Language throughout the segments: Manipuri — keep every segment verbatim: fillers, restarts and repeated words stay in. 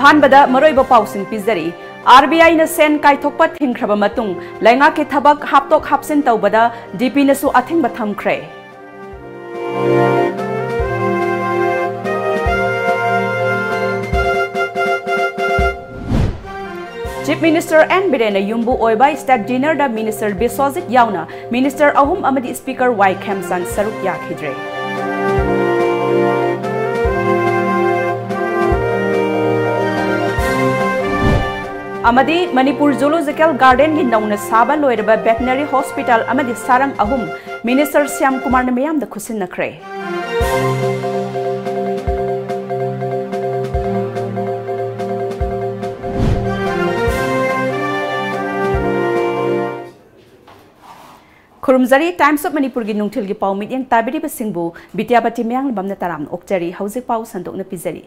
ꯑꯍꯥꯟꯕꯗ ꯃꯔꯨꯑꯣꯏꯕ ꯄꯥꯎꯁꯤꯡ ꯄꯤꯖꯔꯤ꯫ ꯑꯥꯔ ꯕꯤ ꯑꯥꯏꯅ ꯁꯦꯟ ꯀꯥꯏꯊꯣꯛꯄ ꯊꯤꯡꯈ꯭ꯔꯕ ꯃꯇꯨꯡ ꯂꯩꯉꯥꯛꯀꯤ ꯊꯕꯛ ꯍꯥꯞꯇꯣꯛ ꯍꯥꯞꯆꯤꯟ ꯇꯧꯕꯗ ꯗꯤ ꯄꯤꯅꯁꯨ ꯑꯊꯤꯡꯕ ꯊꯝꯈ꯭ꯔꯦ꯫ ꯆꯤꯐ ꯃꯤꯅꯤꯁꯇꯔ ꯑꯦꯟ ꯕꯤꯔꯦꯟꯅ ꯌꯨꯝꯕꯨ ꯑꯣꯏꯕ ꯁ꯭ꯇꯦꯠ ꯗꯤꯅꯔꯗ ꯃꯤꯅꯤꯁꯇꯔ ꯕꯤꯁ꯭ꯋꯖꯤꯠ ꯌꯥꯎꯅ ꯃꯤꯅꯤꯁꯇꯔ ꯑꯍꯨꯝ ꯑꯃꯗꯤ ꯁ꯭ꯄꯤꯀꯔ ꯋꯥꯏ ꯈꯦꯝꯆꯥꯟ ꯁꯔꯨꯛ ꯌꯥꯈꯤꯗ꯭ꯔꯦ꯫ ꯑꯃꯗꯤ ꯃꯅꯤꯄꯨꯔ ꯖꯨꯂꯣꯖꯤꯀꯦꯜ ꯒꯥꯔꯗꯦꯟꯒꯤ ꯅꯧꯅ ꯁꯥꯕ ꯂꯣꯏꯔꯕ ꯚꯦꯇꯅꯔꯤ ꯍꯣꯁꯄꯤꯇꯥꯜ ꯑꯃꯗꯤ ꯁꯥꯔꯪ ꯑꯍꯨꯝ ꯃꯤꯅꯤꯁꯇꯔ ꯁ꯭ꯌꯥꯝ ꯀꯨꯃꯥꯔꯅ ꯃꯤꯌꯥꯝꯗ ꯈꯨꯠꯁꯤꯟꯅꯈ꯭ꯔꯦ꯫ ꯈꯨꯔꯨꯝꯖꯔꯤ꯫ Times of ꯃꯅꯤꯄꯨꯔꯒꯤ ꯅꯨꯡꯊꯤꯜꯒꯤ ꯄꯥꯎ ꯃꯤꯠꯌꯦꯡ ꯇꯥꯕꯤꯔꯤꯕꯁꯤꯡꯕꯨ ꯕꯤꯗ꯭ꯌꯥꯄꯇꯤ ꯃꯌꯥꯡꯂꯝꯕꯝꯅ ꯇꯔꯥꯝꯅ ꯑꯣꯛꯆꯔꯤ꯫ ꯍꯧꯖꯤꯛ ꯄꯥꯎ ꯁꯟꯗꯣꯛꯅ ꯄꯤꯖꯔꯤ꯫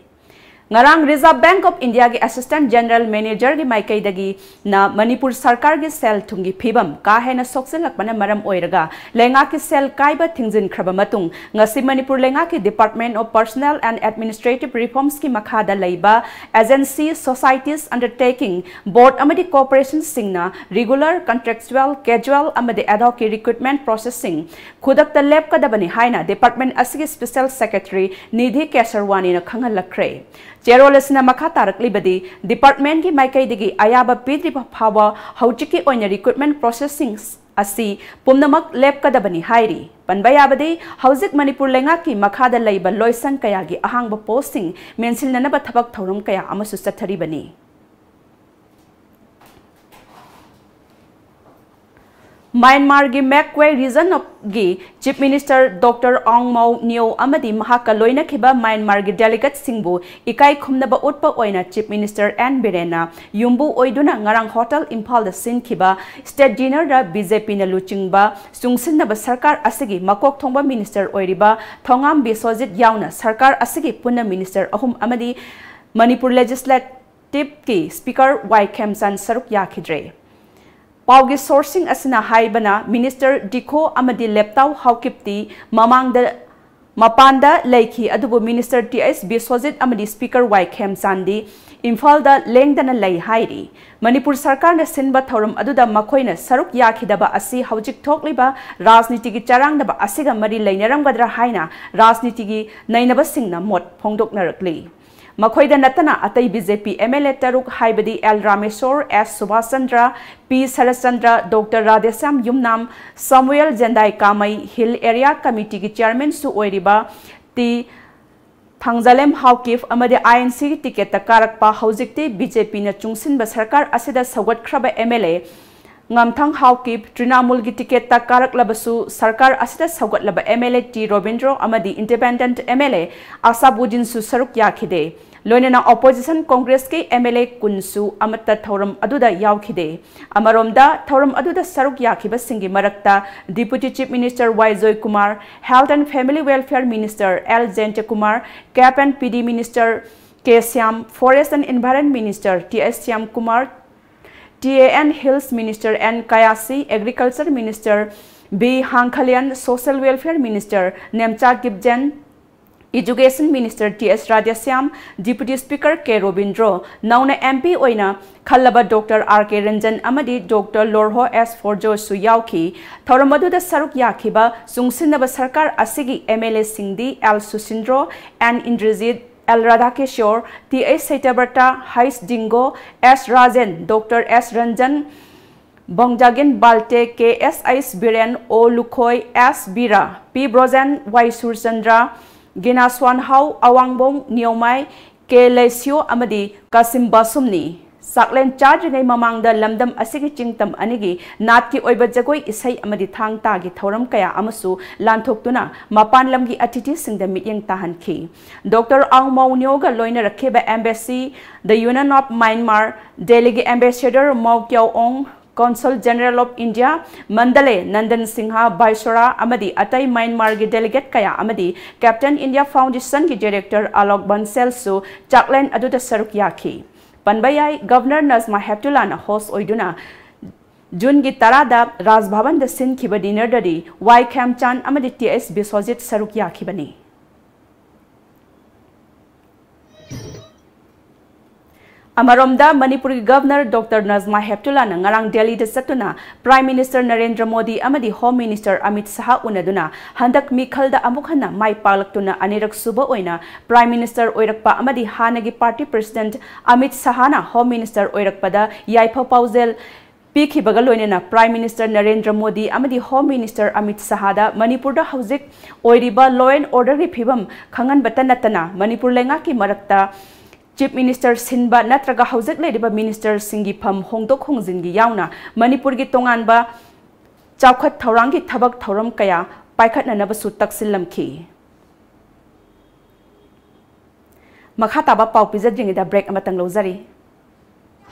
ꯉꯔꯥꯡ Reserve Bank of Indiaꯒꯤ Assistant General Managerꯒꯤ ꯃꯥꯏꯀꯩꯗꯒꯤꯅ Manipur ꯁꯔꯀꯥꯔꯒꯤ ꯁꯦꯜ ꯊꯨꯝꯒꯤ ꯐꯤꯕꯝ ꯀꯥ ꯍꯦꯟꯅ ꯁꯣꯛꯆꯤꯜꯂꯛꯄꯅ ꯃꯔꯝ ꯑꯣꯏꯔꯒ ꯂꯩꯉꯥꯛꯀꯤ ꯁꯦꯜ ꯀꯥꯏꯕ ꯊꯤꯡꯖꯤꯟꯈ꯭ꯔꯕ ꯃꯇꯨꯡ ꯉꯁꯤ ꯃꯅꯤꯄꯨꯔ ꯂꯩꯉꯥꯛꯀꯤ Department of Personnel and Administrative Reformsꯀꯤ ꯃꯈꯥꯗ ꯂꯩꯕ agency, societies, undertaking, board ꯑꯃꯗꯤ corporationꯁꯤꯡꯅ regular, contractual, casual ꯑꯃꯗꯤ ad hoc recruitment processꯁꯤꯡ ꯈꯨꯗꯛꯇ ꯂꯦꯞꯀꯗꯕꯅꯤ ꯍꯥꯏꯅ department ꯑꯁꯤꯒꯤ Special Secretary ꯅꯤꯙꯤ ꯀꯦꯁꯔꯋꯥꯅꯤꯅ ꯈꯪꯍꯜꯂꯛꯈ꯭ꯔꯦ꯫ ꯆꯦꯔꯣꯜ ꯑꯁꯤꯅ ꯃꯈꯥ ꯇꯥꯔꯛꯂꯤꯕꯗꯤ, departmentꯀꯤ ꯃꯥꯏꯀꯩꯗꯒꯤ ꯑꯌꯥꯕ ꯄꯤꯗ꯭ꯔꯤꯕ ꯐꯥꯎꯕ ꯍꯧꯖꯤꯛꯀꯤ ꯑꯣꯏꯅ recruitment processꯁꯤꯡ ꯑꯁꯤ ꯄꯨꯝꯅꯃꯛ ꯂꯦꯞꯀꯗꯕꯅꯤ ꯍꯥꯏꯔꯤ꯫ ꯄꯟꯕ ꯌꯥꯕꯗꯤ, ꯍꯧꯖꯤꯛ ꯃꯅꯤꯄꯨꯔ ꯂꯩꯉꯥꯛꯀꯤ ꯃꯈꯥꯗ ꯂꯩꯕ ꯂꯣꯏꯁꯪ ꯀꯌꯥꯒꯤ ꯑꯍꯥꯡꯕ postꯁꯤꯡ ꯃꯦꯟꯁꯤꯟꯅꯅꯕ ꯊꯕꯛ ꯊꯧꯔꯝ ꯀꯌꯥ ꯑꯃꯁꯨ ꯆꯠꯊꯔꯤꯕꯅꯤ꯫ ꯃ꯭ꯌꯥꯟꯃꯥꯔꯒꯤ ꯃꯦꯛꯋꯦ regionꯒꯤ Chief Minister Doctor Aung Mo Nyo ꯑꯃꯗꯤ ꯃꯍꯥꯛꯀ ꯂꯣꯏꯅꯈꯤꯕ ꯃ꯭ꯌꯥꯟꯃꯥꯔꯒꯤ delegateꯁꯤꯡꯕꯨ ꯏꯀꯥꯏ ꯈꯨꯝꯅꯕ ꯎꯠꯄ ꯑꯣꯏꯅ Chief Minister ꯑꯦꯟ ꯕꯤꯔꯦꯟꯅ ꯌꯨꯝꯕꯨ ꯑꯣꯏꯗꯨꯅ ꯉꯔꯥꯡ Hotel ꯏꯝꯐꯥꯜꯗ ꯁꯤꯟꯈꯤꯕ state dinnerꯗ ꯕꯤ ꯖꯦ ꯄꯤꯅ ꯂꯨꯆꯤꯡꯕ ꯆꯨꯡꯁꯤꯟꯅꯕ ꯁꯔꯀꯥꯔ ꯑꯁꯤꯒꯤ ꯃꯀꯣꯛ ꯊꯣꯡꯕ minister ꯑꯣꯏꯔꯤꯕ ꯊꯣꯉꯥꯝ ꯕꯤꯁ꯭ꯋꯖꯤꯠ ꯌꯥꯎꯅ ꯁꯔꯀꯥꯔ ꯑꯁꯤꯒꯤ ꯄꯨꯟꯅ minister ꯑꯍꯨꯝ ꯑꯃꯗꯤ ꯃꯅꯤꯄꯨꯔ Legislative ꯇꯤꯞꯀꯤ Speaker ꯋꯥꯏ ꯈꯦꯝꯆꯥꯟ ꯁꯔꯨꯛ ꯌꯥꯈꯤꯗ꯭ꯔꯦ꯫ ꯄꯥꯎꯒꯤ sourceꯁꯤꯡ ꯑꯁꯤꯅ ꯍꯥꯏꯕꯅ, Minister ꯗꯤꯈꯣ ꯑꯃꯗꯤ ꯂꯦꯞꯇꯥꯎ ꯍꯥꯎꯀꯤꯞꯇꯤ ꯃꯃꯥꯡꯗ, ꯃꯄꯥꯟꯗ ꯂꯩꯈꯤ꯫ ꯑꯗꯨꯕꯨ ꯃꯤꯅꯤꯁꯇꯔ ꯇꯤ ꯑꯩꯆ ꯕꯤꯁ꯭ꯋꯖꯤꯠ ꯑꯃꯗꯤ ꯁ꯭ꯄꯤꯀꯔ ꯋꯥꯏ ꯈꯦꯝꯆꯥꯟꯗꯤ ꯏꯝꯐꯥꯜꯗ ꯂꯦꯡꯗꯅ ꯂꯩ ꯍꯥꯏꯔꯤ꯫ ꯃꯅꯤꯄꯨꯔ ꯁꯔꯀꯥꯔꯅ ꯁꯤꯟꯕ ꯊꯧꯔꯝ ꯑꯗꯨꯗ ꯃꯈꯣꯏꯅ ꯁꯔꯨꯛ ꯌꯥꯈꯤꯗꯕ ꯑꯁꯤ ꯍꯧꯖꯤꯛ ꯊꯣꯛꯂꯤꯕ ꯔꯥꯖꯅꯤꯇꯤꯒꯤ ꯆꯔꯥꯡꯅꯕ ꯑꯁꯤꯒ ꯃꯔꯤ ꯂꯩꯅꯔꯝꯒꯗ꯭ꯔꯥ ꯍꯥꯏꯅ ꯔꯥꯖꯅꯤꯇꯤꯒꯤ ꯅꯩꯅꯕꯁꯤꯡꯅ ꯃꯣꯠ ꯐꯣꯡꯗꯣꯛꯅꯔꯛꯂꯤ꯫ ꯃꯈꯣꯏꯗ ꯅꯠꯇꯅ ꯑꯇꯩ B J P M L A ꯇꯔꯨꯛ ꯍꯥꯏꯕꯗꯤ ꯑꯦꯜ ꯔꯥꯃꯦꯁꯣꯔ, ꯑꯦꯁ ꯁꯨꯕꯥꯁ ꯆꯟꯗ꯭ꯔ, ꯄꯤ ꯁꯔꯠꯆꯟꯗ꯭ꯔ, ꯗꯣꯛꯇꯔ ꯔꯥꯙꯦꯁ꯭ꯌꯥꯝ ꯌꯨꯝꯅꯥꯝ, ꯁꯥꯃꯨꯑꯦꯜ ꯖꯦꯟꯗꯥꯏ ꯀꯥꯃꯩ, ꯍꯤꯜ ꯑꯦꯔꯤꯌꯥ ꯀꯃꯤꯇꯤꯒꯤ ꯆꯤꯌꯔꯃꯦꯟꯁꯨ ꯑꯣꯏꯔꯤꯕ ꯇꯤ ꯊꯥꯡꯖꯥꯂꯦꯝ ꯍꯥꯎꯀꯤꯞ ꯑꯃꯗꯤ ꯑꯥꯏ ꯑꯦꯟ ꯁꯤꯒꯤ ꯇꯤꯀꯦꯠꯇ ꯀꯥꯔꯛꯄ, ꯍꯧꯖꯤꯛꯇꯤ ꯕꯤ ꯖꯦ ꯄꯤꯅ ꯆꯨꯡꯁꯤꯟꯕ ꯁꯔꯀꯥꯔ ꯑꯁꯤꯗ ꯁꯧꯒꯠꯈ꯭ꯔꯕ ꯑꯦꯝ ꯑꯦꯜ ꯑꯦ ꯉꯥꯝꯊꯪ ꯍꯥꯎꯀꯤꯞ, ꯇ꯭ꯔꯤꯅꯥꯃꯨꯜꯒꯤ ꯇꯤꯀꯦꯠꯇ ꯀꯥꯔꯛꯂꯕꯁꯨ ꯁꯔꯀꯥꯔ ꯑꯁꯤꯗ ꯁꯧꯒꯠꯂꯕ M L A T Robindro ꯑꯃꯗꯤ ꯏꯟꯗꯤꯄꯦꯟꯗꯦꯟꯠ ꯑꯦꯝ ꯑꯦꯜ ꯑꯦ ꯑꯁꯥꯕꯨꯗꯤꯟꯁꯨ ꯁꯔꯨꯛ ꯌꯥꯈꯤꯗꯦ꯫ ꯂꯣꯏꯅꯅ ꯑꯣꯄꯣꯖꯤꯁꯟ ꯀꯣꯡꯒ꯭ꯔꯦꯁꯀꯤ ꯑꯦꯝ ꯑꯦꯜ ꯑꯦ ꯀꯨꯟꯁꯨ ꯑꯃꯠꯇ ꯊꯧꯔꯝ ꯑꯗꯨꯗ ꯌꯥꯎꯈꯤꯗꯦ꯫ ꯑꯃꯔꯣꯝꯗ, ꯊꯧꯔꯝ ꯑꯗꯨꯗ ꯁꯔꯨꯛ ꯌꯥꯈꯤꯕꯁꯤꯡꯒꯤ ꯃꯔꯛꯇ Deputy Chief Minister Y Joykumar, Health and Family Welfare Minister L Jayantakumar, Cap and P D Minister K Shyam, Forest and Environment Minister T H Shyamkumar, T A N Hills Minister N Kayisii, Agriculture Minister B Hangkhalian, Social Welfare Minister Nemcha Kipgen, Education Minister T S Radheshyam, Deputy Speaker K Robindro, ꯅꯧꯅ ꯑꯦꯝ ꯄꯤ ꯑꯣꯏꯅ ꯈꯜꯂꯕ ꯗꯣꯛꯇꯔ ꯑꯥꯔ ꯀꯦ ꯔꯟꯖꯟ ꯑꯃꯗꯤ ꯗꯣꯛꯇꯔ ꯂꯣꯔꯍꯣ ꯑꯦꯁ ꯐꯣꯔꯖꯣꯁꯨ ꯌꯥꯎꯈꯤ꯫ ꯊꯧꯔꯝ ꯑꯗꯨꯗ ꯁꯔꯨꯛ ꯌꯥꯈꯤꯕ ꯆꯨꯡꯁꯤꯟꯅꯕ ꯁꯔꯀꯥꯔ ꯑꯁꯤꯒꯤ ꯑꯦꯝ ꯑꯦꯜ ꯑꯦꯁꯤꯡꯗꯤ L Susindro, N Indrajit, L Radhakishore, T H Satyabrata, H Dingo, S Rajen, doctor S Ranjan, ꯕꯣꯡꯖꯥꯒꯤꯟ Valte, K S H Biren, O Lukhoi, ꯑꯦꯁ ꯕꯤꯔꯥ, ꯄꯤ ꯕ꯭ꯔꯣꯖꯦꯟ, ꯋꯥꯏ ꯁꯨꯔꯆꯟꯗ꯭ꯔ, ꯒꯤꯅꯥꯁ꯭ꯋꯥꯟꯍꯥꯎ, ꯑꯋꯥꯡꯕꯣꯡ ꯅꯤꯌꯣꯃꯥꯏ, ꯀꯦ ꯂꯩꯁꯤꯌꯣ ꯑꯃꯗꯤ ꯀꯥꯁꯤꯝ ꯕꯥꯁꯨꯝꯅꯤ꯫ ꯆꯥꯛꯂꯦꯟ ꯆꯥꯗ꯭ꯔꯤꯉꯩ ꯃꯃꯥꯡꯗ ꯂꯝꯗꯝ ꯑꯁꯤꯒꯤ ꯆꯤꯡꯇꯝ ꯑꯅꯤꯒꯤ ꯅꯥꯠꯀꯤ ꯑꯣꯏꯕ ꯖꯒꯣꯏ ꯏꯁꯩ ꯑꯃꯗꯤ ꯊꯥꯡ ꯇꯥꯒꯤ ꯊꯧꯔꯝ ꯀꯌꯥ ꯑꯃꯁꯨ ꯂꯥꯟꯊꯣꯛꯇꯨꯅ ꯃꯄꯥꯟ ꯂꯝꯒꯤ ꯑꯇꯤꯊꯤꯁꯤꯡꯗ ꯃꯤꯠꯌꯦꯡ ꯇꯥꯍꯟꯈꯤ꯫ ꯗꯣꯛꯇꯔ ꯑꯥꯎ ꯃꯥꯎ ꯅꯤꯌꯣꯒ ꯂꯣꯏꯅꯔꯛꯈꯤꯕ embassy, The Union of Myanmar, ꯗꯦꯜꯂꯤꯒꯤ ambassador ꯃꯥꯎ ꯀ꯭ꯌꯥꯎ ꯑꯣꯡ, Consul General of India, Mandalay Nandan Singh ꯚꯥꯏꯁꯣꯔꯥ ꯑꯃꯗꯤ ꯑꯇꯩ ꯃ꯭ꯌꯥꯟꯃꯥꯔꯒꯤ delegate ꯀꯌꯥ ꯑꯃꯗꯤ Captain India Foundationꯒꯤ director ꯑꯂꯣꯛ ꯕꯟꯁꯦꯜꯁꯨ ꯆꯥꯛꯂꯦꯟ ꯑꯗꯨꯗ ꯁꯔꯨꯛ ꯌꯥꯈꯤ꯫ ꯄꯟꯕ ꯌꯥꯏ, Governor ꯅꯖꯃꯥ ꯍꯦꯞꯇꯨꯂꯥꯅ host ꯑꯣꯏꯗꯨꯅ ꯖꯨꯟꯒꯤ ꯇꯔꯥꯗ ꯔꯥꯖ ꯚꯕꯟꯗ ꯁꯤꯟꯈꯤꯕ dinnerꯗꯗꯤ ꯋꯥꯏ ꯈꯦꯝꯆꯥꯟ ꯑꯃꯗꯤ ꯇꯤ ꯑꯦꯁ ꯕꯤꯁ꯭ꯋꯖꯤꯠ ꯁꯔꯨꯛ ꯌꯥꯈꯤꯕꯅꯤ꯫ ꯑꯃꯔꯣꯝꯗ, ꯃꯅꯤꯄꯨꯔꯒꯤ Governor Doctor ꯅꯖꯃꯥ ꯍꯦꯞꯇꯨꯂꯥꯅ ꯉꯔꯥꯡ ꯗꯦꯜꯂꯤꯗ ꯆꯠꯇꯨꯅ Prime Minister ꯅꯔꯦꯟꯗ꯭ꯔ ꯃꯣꯗꯤ ꯑꯃꯗꯤ Home Minister ꯑꯃꯤꯠ ꯁꯍꯥ ꯎꯅꯗꯨꯅ ꯍꯟꯗꯛ ꯃꯤꯈꯜꯗ ꯑꯃꯨꯛ ꯍꯟꯅ ꯃꯥꯏ ꯄꯥꯛꯂꯛꯇꯨꯅ ꯑꯅꯤꯔꯛ ꯁꯨꯕ ꯑꯣꯏꯅ Prime Minister ꯑꯣꯏꯔꯛꯄ ꯑꯃꯗꯤ ꯍꯥꯟꯅꯒꯤ party President Amit ꯁꯍꯥꯅ Home Minister ꯑꯣꯏꯔꯛꯄꯗ ꯌꯥꯏꯐ ꯄꯥꯎꯖꯦꯜ ꯄꯤꯈꯤꯕꯒ ꯂꯣꯏꯅꯅ Prime Minister ꯅꯔꯦꯟꯗ꯭ꯔ ꯃꯣꯗꯤ ꯑꯃꯗꯤ Home Minister ꯑꯃꯤꯠ ꯁꯍꯥꯗ ꯃꯅꯤꯄꯨꯔꯗ ꯍꯧꯖꯤꯛ ꯑꯣꯏꯔꯤꯕ law and orderꯒꯤ ꯐꯤꯕꯝ ꯈꯪꯍꯟꯕꯇ ꯅꯠꯇꯅ ꯃꯅꯤꯄꯨꯔ ꯂꯩꯉꯥꯛꯀꯤ ꯃꯔꯛꯇ Chief Minister ꯁꯤꯟꯕ ꯅꯠꯇ꯭ꯔꯒ ꯍꯧꯖꯤꯛ ꯂꯩꯔꯤꯕ ministerꯁꯤꯡꯒꯤ ꯐꯝ ꯍꯣꯡꯗꯣꯛ ꯍꯣꯡꯖꯤꯟꯒꯤ ꯌꯥꯎꯅ ꯃꯅꯤꯄꯨꯔꯒꯤ ꯇꯣꯉꯥꯟꯕ ꯆꯥꯎꯈꯠ ꯊꯧꯔꯥꯡꯒꯤ ꯊꯕꯛ ꯊꯧꯔꯝ ꯀꯌꯥ ꯄꯥꯏꯈꯠꯅꯅꯕꯁꯨ ꯇꯛꯁꯤꯜꯂꯝꯈꯤ꯫ ꯃꯈꯥ ꯇꯥꯕ ꯄꯥꯎ ꯄꯤꯖꯗ꯭ꯔꯤꯉꯩꯗ break ꯑꯃꯇꯪ ꯂꯧꯖꯔꯤ꯫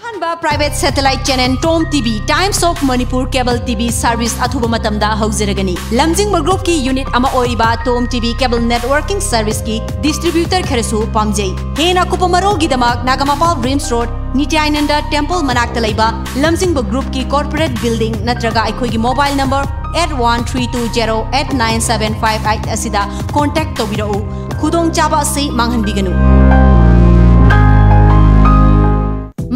ꯑꯍꯥꯟꯕ private satellite channel Tom T V, Times of Manipur Cable T V service ꯑꯊꯨꯕ ꯃꯇꯝꯗ ꯍꯧꯖꯔꯒꯅꯤ꯫ ꯂꯝꯖꯤꯡꯕ groupꯀꯤ unit ꯑꯃ ꯑꯣꯏꯔꯤꯕ Tom T V Cable Networking serviceꯀꯤ distributor ꯈꯔꯁꯨ ꯄꯥꯝꯖꯩ꯫ ꯍꯦꯟꯅ ꯑꯀꯨꯞꯄ ꯃꯔꯣꯜꯒꯤꯗꯃꯛ ꯅꯥꯒꯥꯃꯄꯥꯜ Rims Road, ꯅꯤꯇ꯭ꯌꯥꯅꯟꯗ temple ꯃꯅꯥꯛꯇ ꯂꯩꯕ ꯂꯝꯖꯤꯡꯕ groupꯀꯤ corporate building ꯅꯠꯇ꯭ꯔꯒ ꯑꯩꯈꯣꯏꯒꯤ mobile number eight one three two zero eight nine seven five eight ꯑꯁꯤꯗ contact ꯇꯧꯕꯤꯔꯛꯎ꯫ ꯈꯨꯗꯣꯡꯆꯥꯕ ꯑꯁꯤ ꯃꯥꯡꯍꯟꯕꯤꯒꯅꯨ꯫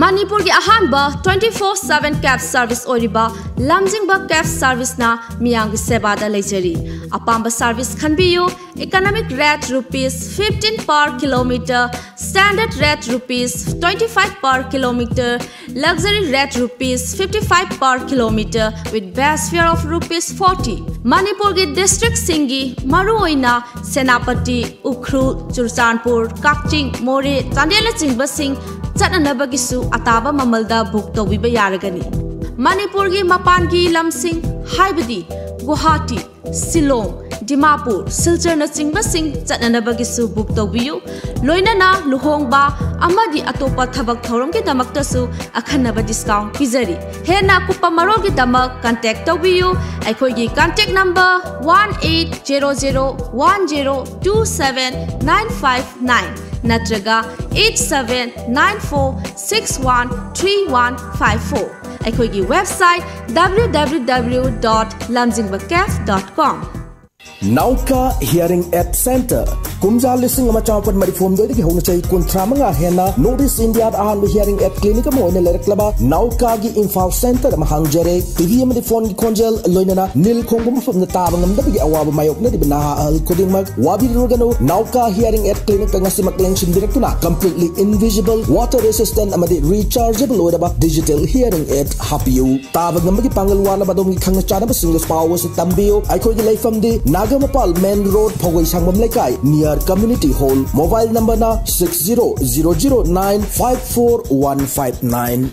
ꯃꯅꯤꯄꯨꯔꯒꯤ ꯑꯍꯥꯟꯕ twenty four seven cab service ꯑꯣꯏꯔꯤꯕ ꯂꯝꯖꯤꯡꯕ cab serviceꯅ ꯃꯤꯌꯥꯝꯒꯤ ꯁꯦꯕꯥꯗ ꯂꯩꯖꯔꯤ꯫ ꯑꯄꯥꯝꯕ service ꯈꯟꯕꯤꯌꯨ꯫ Economic rate rupees fifteen per kilometer, standard rate rupees twenty five per kilometer, luxury rate rupees fifty five per kilometer with base fare of rupees forty꯫ ꯃꯅꯤꯄꯨꯔꯒꯤ districtꯁꯤꯡꯒꯤ ꯃꯔꯨꯑꯣꯏꯅ ꯁꯦꯅꯥꯄꯇꯤ, ꯎꯈ꯭ꯔꯨꯜ, ꯆꯨꯔꯆꯥꯟꯄꯨꯔ, ꯀꯛꯆꯤꯡ, ꯃꯣꯔꯦ, ꯆꯥꯟꯗꯦꯜꯅꯆꯤꯡꯕꯁꯤꯡ ꯆꯠꯅꯅꯕꯒꯤꯁꯨ ꯑꯇꯥꯕ ꯃꯃꯜꯗ book ꯇꯧꯕꯤꯕ ꯌꯥꯔꯒꯅꯤ꯫ ꯃꯅꯤꯄꯨꯔꯒꯤ ꯃꯄꯥꯟꯒꯤ ꯂꯝꯁꯤꯡ ꯍꯥꯏꯕꯗꯤ ꯒꯨꯋꯥꯍꯥꯇꯤ, ꯁꯤꯂꯣꯡ, ꯗꯤꯃꯥꯄꯨꯔ, ꯁꯤꯜꯆꯔꯅꯆꯤꯡꯕꯁꯤꯡ ꯆꯠꯅꯅꯕꯒꯤꯁꯨ book ꯇꯧꯕꯤꯌꯨ꯫ ꯂꯣꯏꯅꯅ ꯂꯨꯍꯣꯡꯕ ꯑꯃꯗꯤ ꯑꯇꯣꯞꯄ ꯊꯕꯛ ꯊꯧꯔꯝꯒꯤꯗꯃꯛꯇꯁꯨ ꯑꯈꯟꯅꯕ discount ꯄꯤꯖꯔꯤ꯫ ꯍꯦꯟꯅ ꯑꯀꯨꯞꯄ ꯃꯔꯣꯜꯒꯤꯗꯃꯛ contact ꯇꯧꯕꯤꯌꯨ꯫ ꯑꯩꯈꯣꯏꯒꯤ contact number one eight zero zero one zero two seven nine five nine ꯅꯠꯇ꯭ꯔꯒ eight seven nine four six one three one five four꯫ ꯑꯩꯈꯣꯏꯒꯤ website W W W dot lamjingba cafe dot com. ꯅꯥꯎꯀꯥ hearing ꯑꯦꯗ ꯁꯦꯟꯇꯔ꯫ ꯀꯨꯝꯖꯥ ꯂꯤꯁꯤꯡ ꯑꯃ ꯆꯃꯥꯄꯟ ꯃꯔꯤꯐꯨ ꯍꯨꯝꯗꯣꯏꯗꯒꯤ ꯍꯧꯅ ꯆꯍꯤ ꯀꯨꯟꯊ꯭ꯔꯥ ꯃꯉꯥ ꯍꯦꯟꯅ ꯅꯣꯔꯠ ꯏꯁ ꯏꯟꯗꯤꯌꯥꯗ ꯑꯍꯥꯟꯕ ꯍꯤꯌꯔꯤꯡ ꯑꯦꯗ ꯀ꯭ꯂꯤꯅꯤꯛ ꯑꯃ ꯑꯣꯏꯅ ꯂꯩꯔꯛꯂꯕ ꯅꯥꯎꯀꯥꯒꯤ ꯏꯝꯐꯥꯜ ꯁꯦꯟꯇꯔ ꯑꯃ ꯍꯥꯡꯖꯔꯦ꯫ ꯇꯤꯚꯤ ꯑꯃꯗꯤ ꯐꯣꯟꯒꯤ ꯈꯣꯟꯖꯦꯜ, ꯂꯣꯏꯅꯅ ꯅꯤꯜ ꯈꯣꯡꯕ ꯃꯐꯝꯗ ꯇꯥꯕ ꯉꯝꯗꯕꯒꯤ ꯑꯋꯥꯕ ꯃꯥꯌꯣꯛꯅꯔꯤꯕ ꯅꯍꯥ ꯑꯍꯜ ꯈꯨꯗꯤꯡꯃꯛ ꯋꯥꯕꯤꯔꯨꯔꯒꯅꯨ꯫ ꯅꯥꯎꯀꯥ ꯍꯤꯌꯔꯤꯡ ꯑꯦꯗ ꯀ꯭ꯂꯤꯅꯤꯛꯇ ꯉꯁꯤꯃꯛ ꯂꯦꯡꯁꯤꯟꯕꯤꯔꯛꯇꯨꯅ completely invisible, water resistant ꯑꯃꯗꯤ rechargeable ꯑꯣꯏꯔꯕ digital hearing aid ꯍꯥꯞꯄꯤꯌꯨ꯫ ꯇꯥꯕ ꯉꯝꯕꯒꯤ ꯄꯥꯡꯒꯜ ꯋꯥꯠꯂꯕ ꯑꯗꯣꯝꯒꯤ ꯈꯪꯅ ꯆꯥꯟꯅꯕꯁꯤꯡꯗ ꯄꯥꯎ ꯑꯁꯤ ꯇꯝꯕꯤꯌꯨ꯫ ꯑꯩꯈꯣꯏꯒꯤ ꯂꯩꯐꯝꯗꯤ ꯅꯥꯒꯥꯃꯄꯥꯜ ꯃꯦꯟ ꯔꯣꯗ, ꯐꯧꯒꯩ ꯁꯪꯕꯝ ꯂꯩꯀꯥꯏ, near community hall꯫ Mobile number ꯅ six zero zero zero nine five four one five nine꯫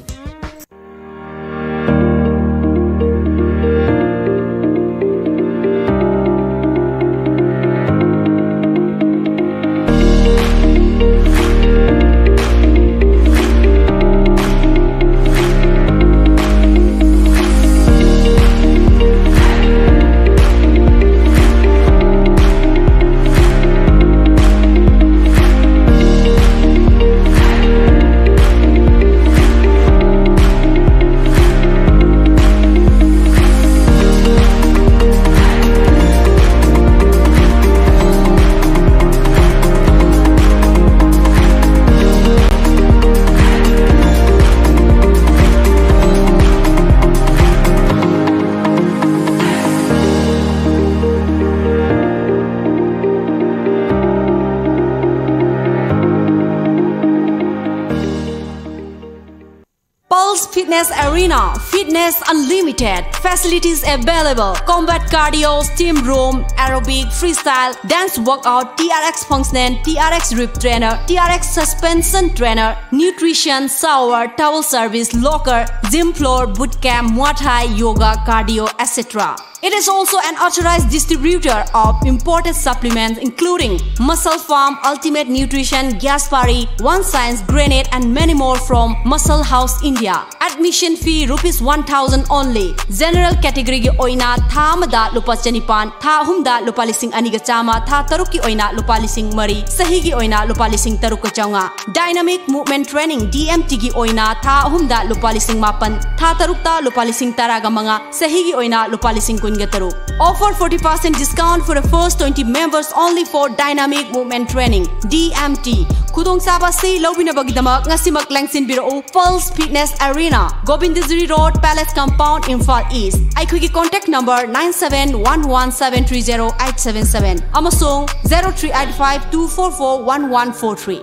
Pulse Fitness Arena, fitness unlimited, facilities available, combat cardio, steam room, aerobic, freestyle, dance workout, T R X functional, T R X rib trainer, T R X suspension trainer, nutrition, shower, towel service, locker, gym floor, boot camp, Muay Thai, yoga, cardio, et cetera. It is also an authorized distributor of imported supplements including Muscle Farm, Ultimate Nutrition, Gaspari, One Science, Granite, and many more from Muscle House India. Admission fee rupees one thousand only. General category ꯒꯤ ꯑꯣꯏꯅ ꯊꯥ ꯑꯃꯗ ꯂꯨꯄꯥ ꯆꯅꯤꯄꯥꯟ, ꯊꯥ ꯑꯍꯨꯝꯗ ꯂꯨꯄꯥ ꯂꯤꯁꯤꯡ ꯑꯅꯤꯒ ꯆꯥꯝꯃ, ꯊꯥ ꯇꯔꯨꯛꯀꯤ ꯑꯣꯏꯅ ꯂꯨꯄꯥ ꯂꯤꯁꯤꯡ ꯃꯔꯤ, ꯆꯍꯤꯒꯤ ꯑꯣꯏꯅ ꯂꯨꯄꯥ ꯂꯤꯁꯤꯡ ꯇꯔꯨꯛꯀ ꯆꯥꯝꯃꯉꯥ꯫ Dynamic Movement Training, D M T ꯒꯤ ꯑꯣꯏꯅ ꯊꯥ ꯑꯍꯨꯝꯗ ꯂꯨꯄꯥ ꯂꯤꯁꯤꯡ ꯃꯥꯄꯟ, ꯊꯥ ꯇꯔꯨꯛꯇ ꯂꯨꯄꯥ ꯂꯤꯁꯤꯡ ꯇꯔꯥꯒ ꯃꯉꯥ, ꯆꯍꯤꯒꯤ ꯑꯣꯏꯅ ꯂꯨꯄꯥ ꯂꯤꯁꯤꯡ ꯀꯨꯟꯒ ꯇꯔꯨꯛ꯫ Offer forty percent discount for the first twenty members only for Dynamic Movement Training, D M T. ꯈꯨꯗꯣꯡꯆꯥꯕ ꯑꯁꯤ ꯂꯧꯕꯤꯅꯕꯒꯤꯗꯃꯛ ꯉꯁꯤꯃꯛ ꯂꯦꯡꯁꯤꯟꯕꯤꯔꯛꯎ Pulse Fitness Arena, Govindagiri Road, Palace Compound, Imphal East. ꯑꯩꯈꯣꯏꯒꯤ contact number nine seven one one seven three zero eight seven seven ꯑꯃꯁꯨꯡ zero three eight five two four four one one four three꯫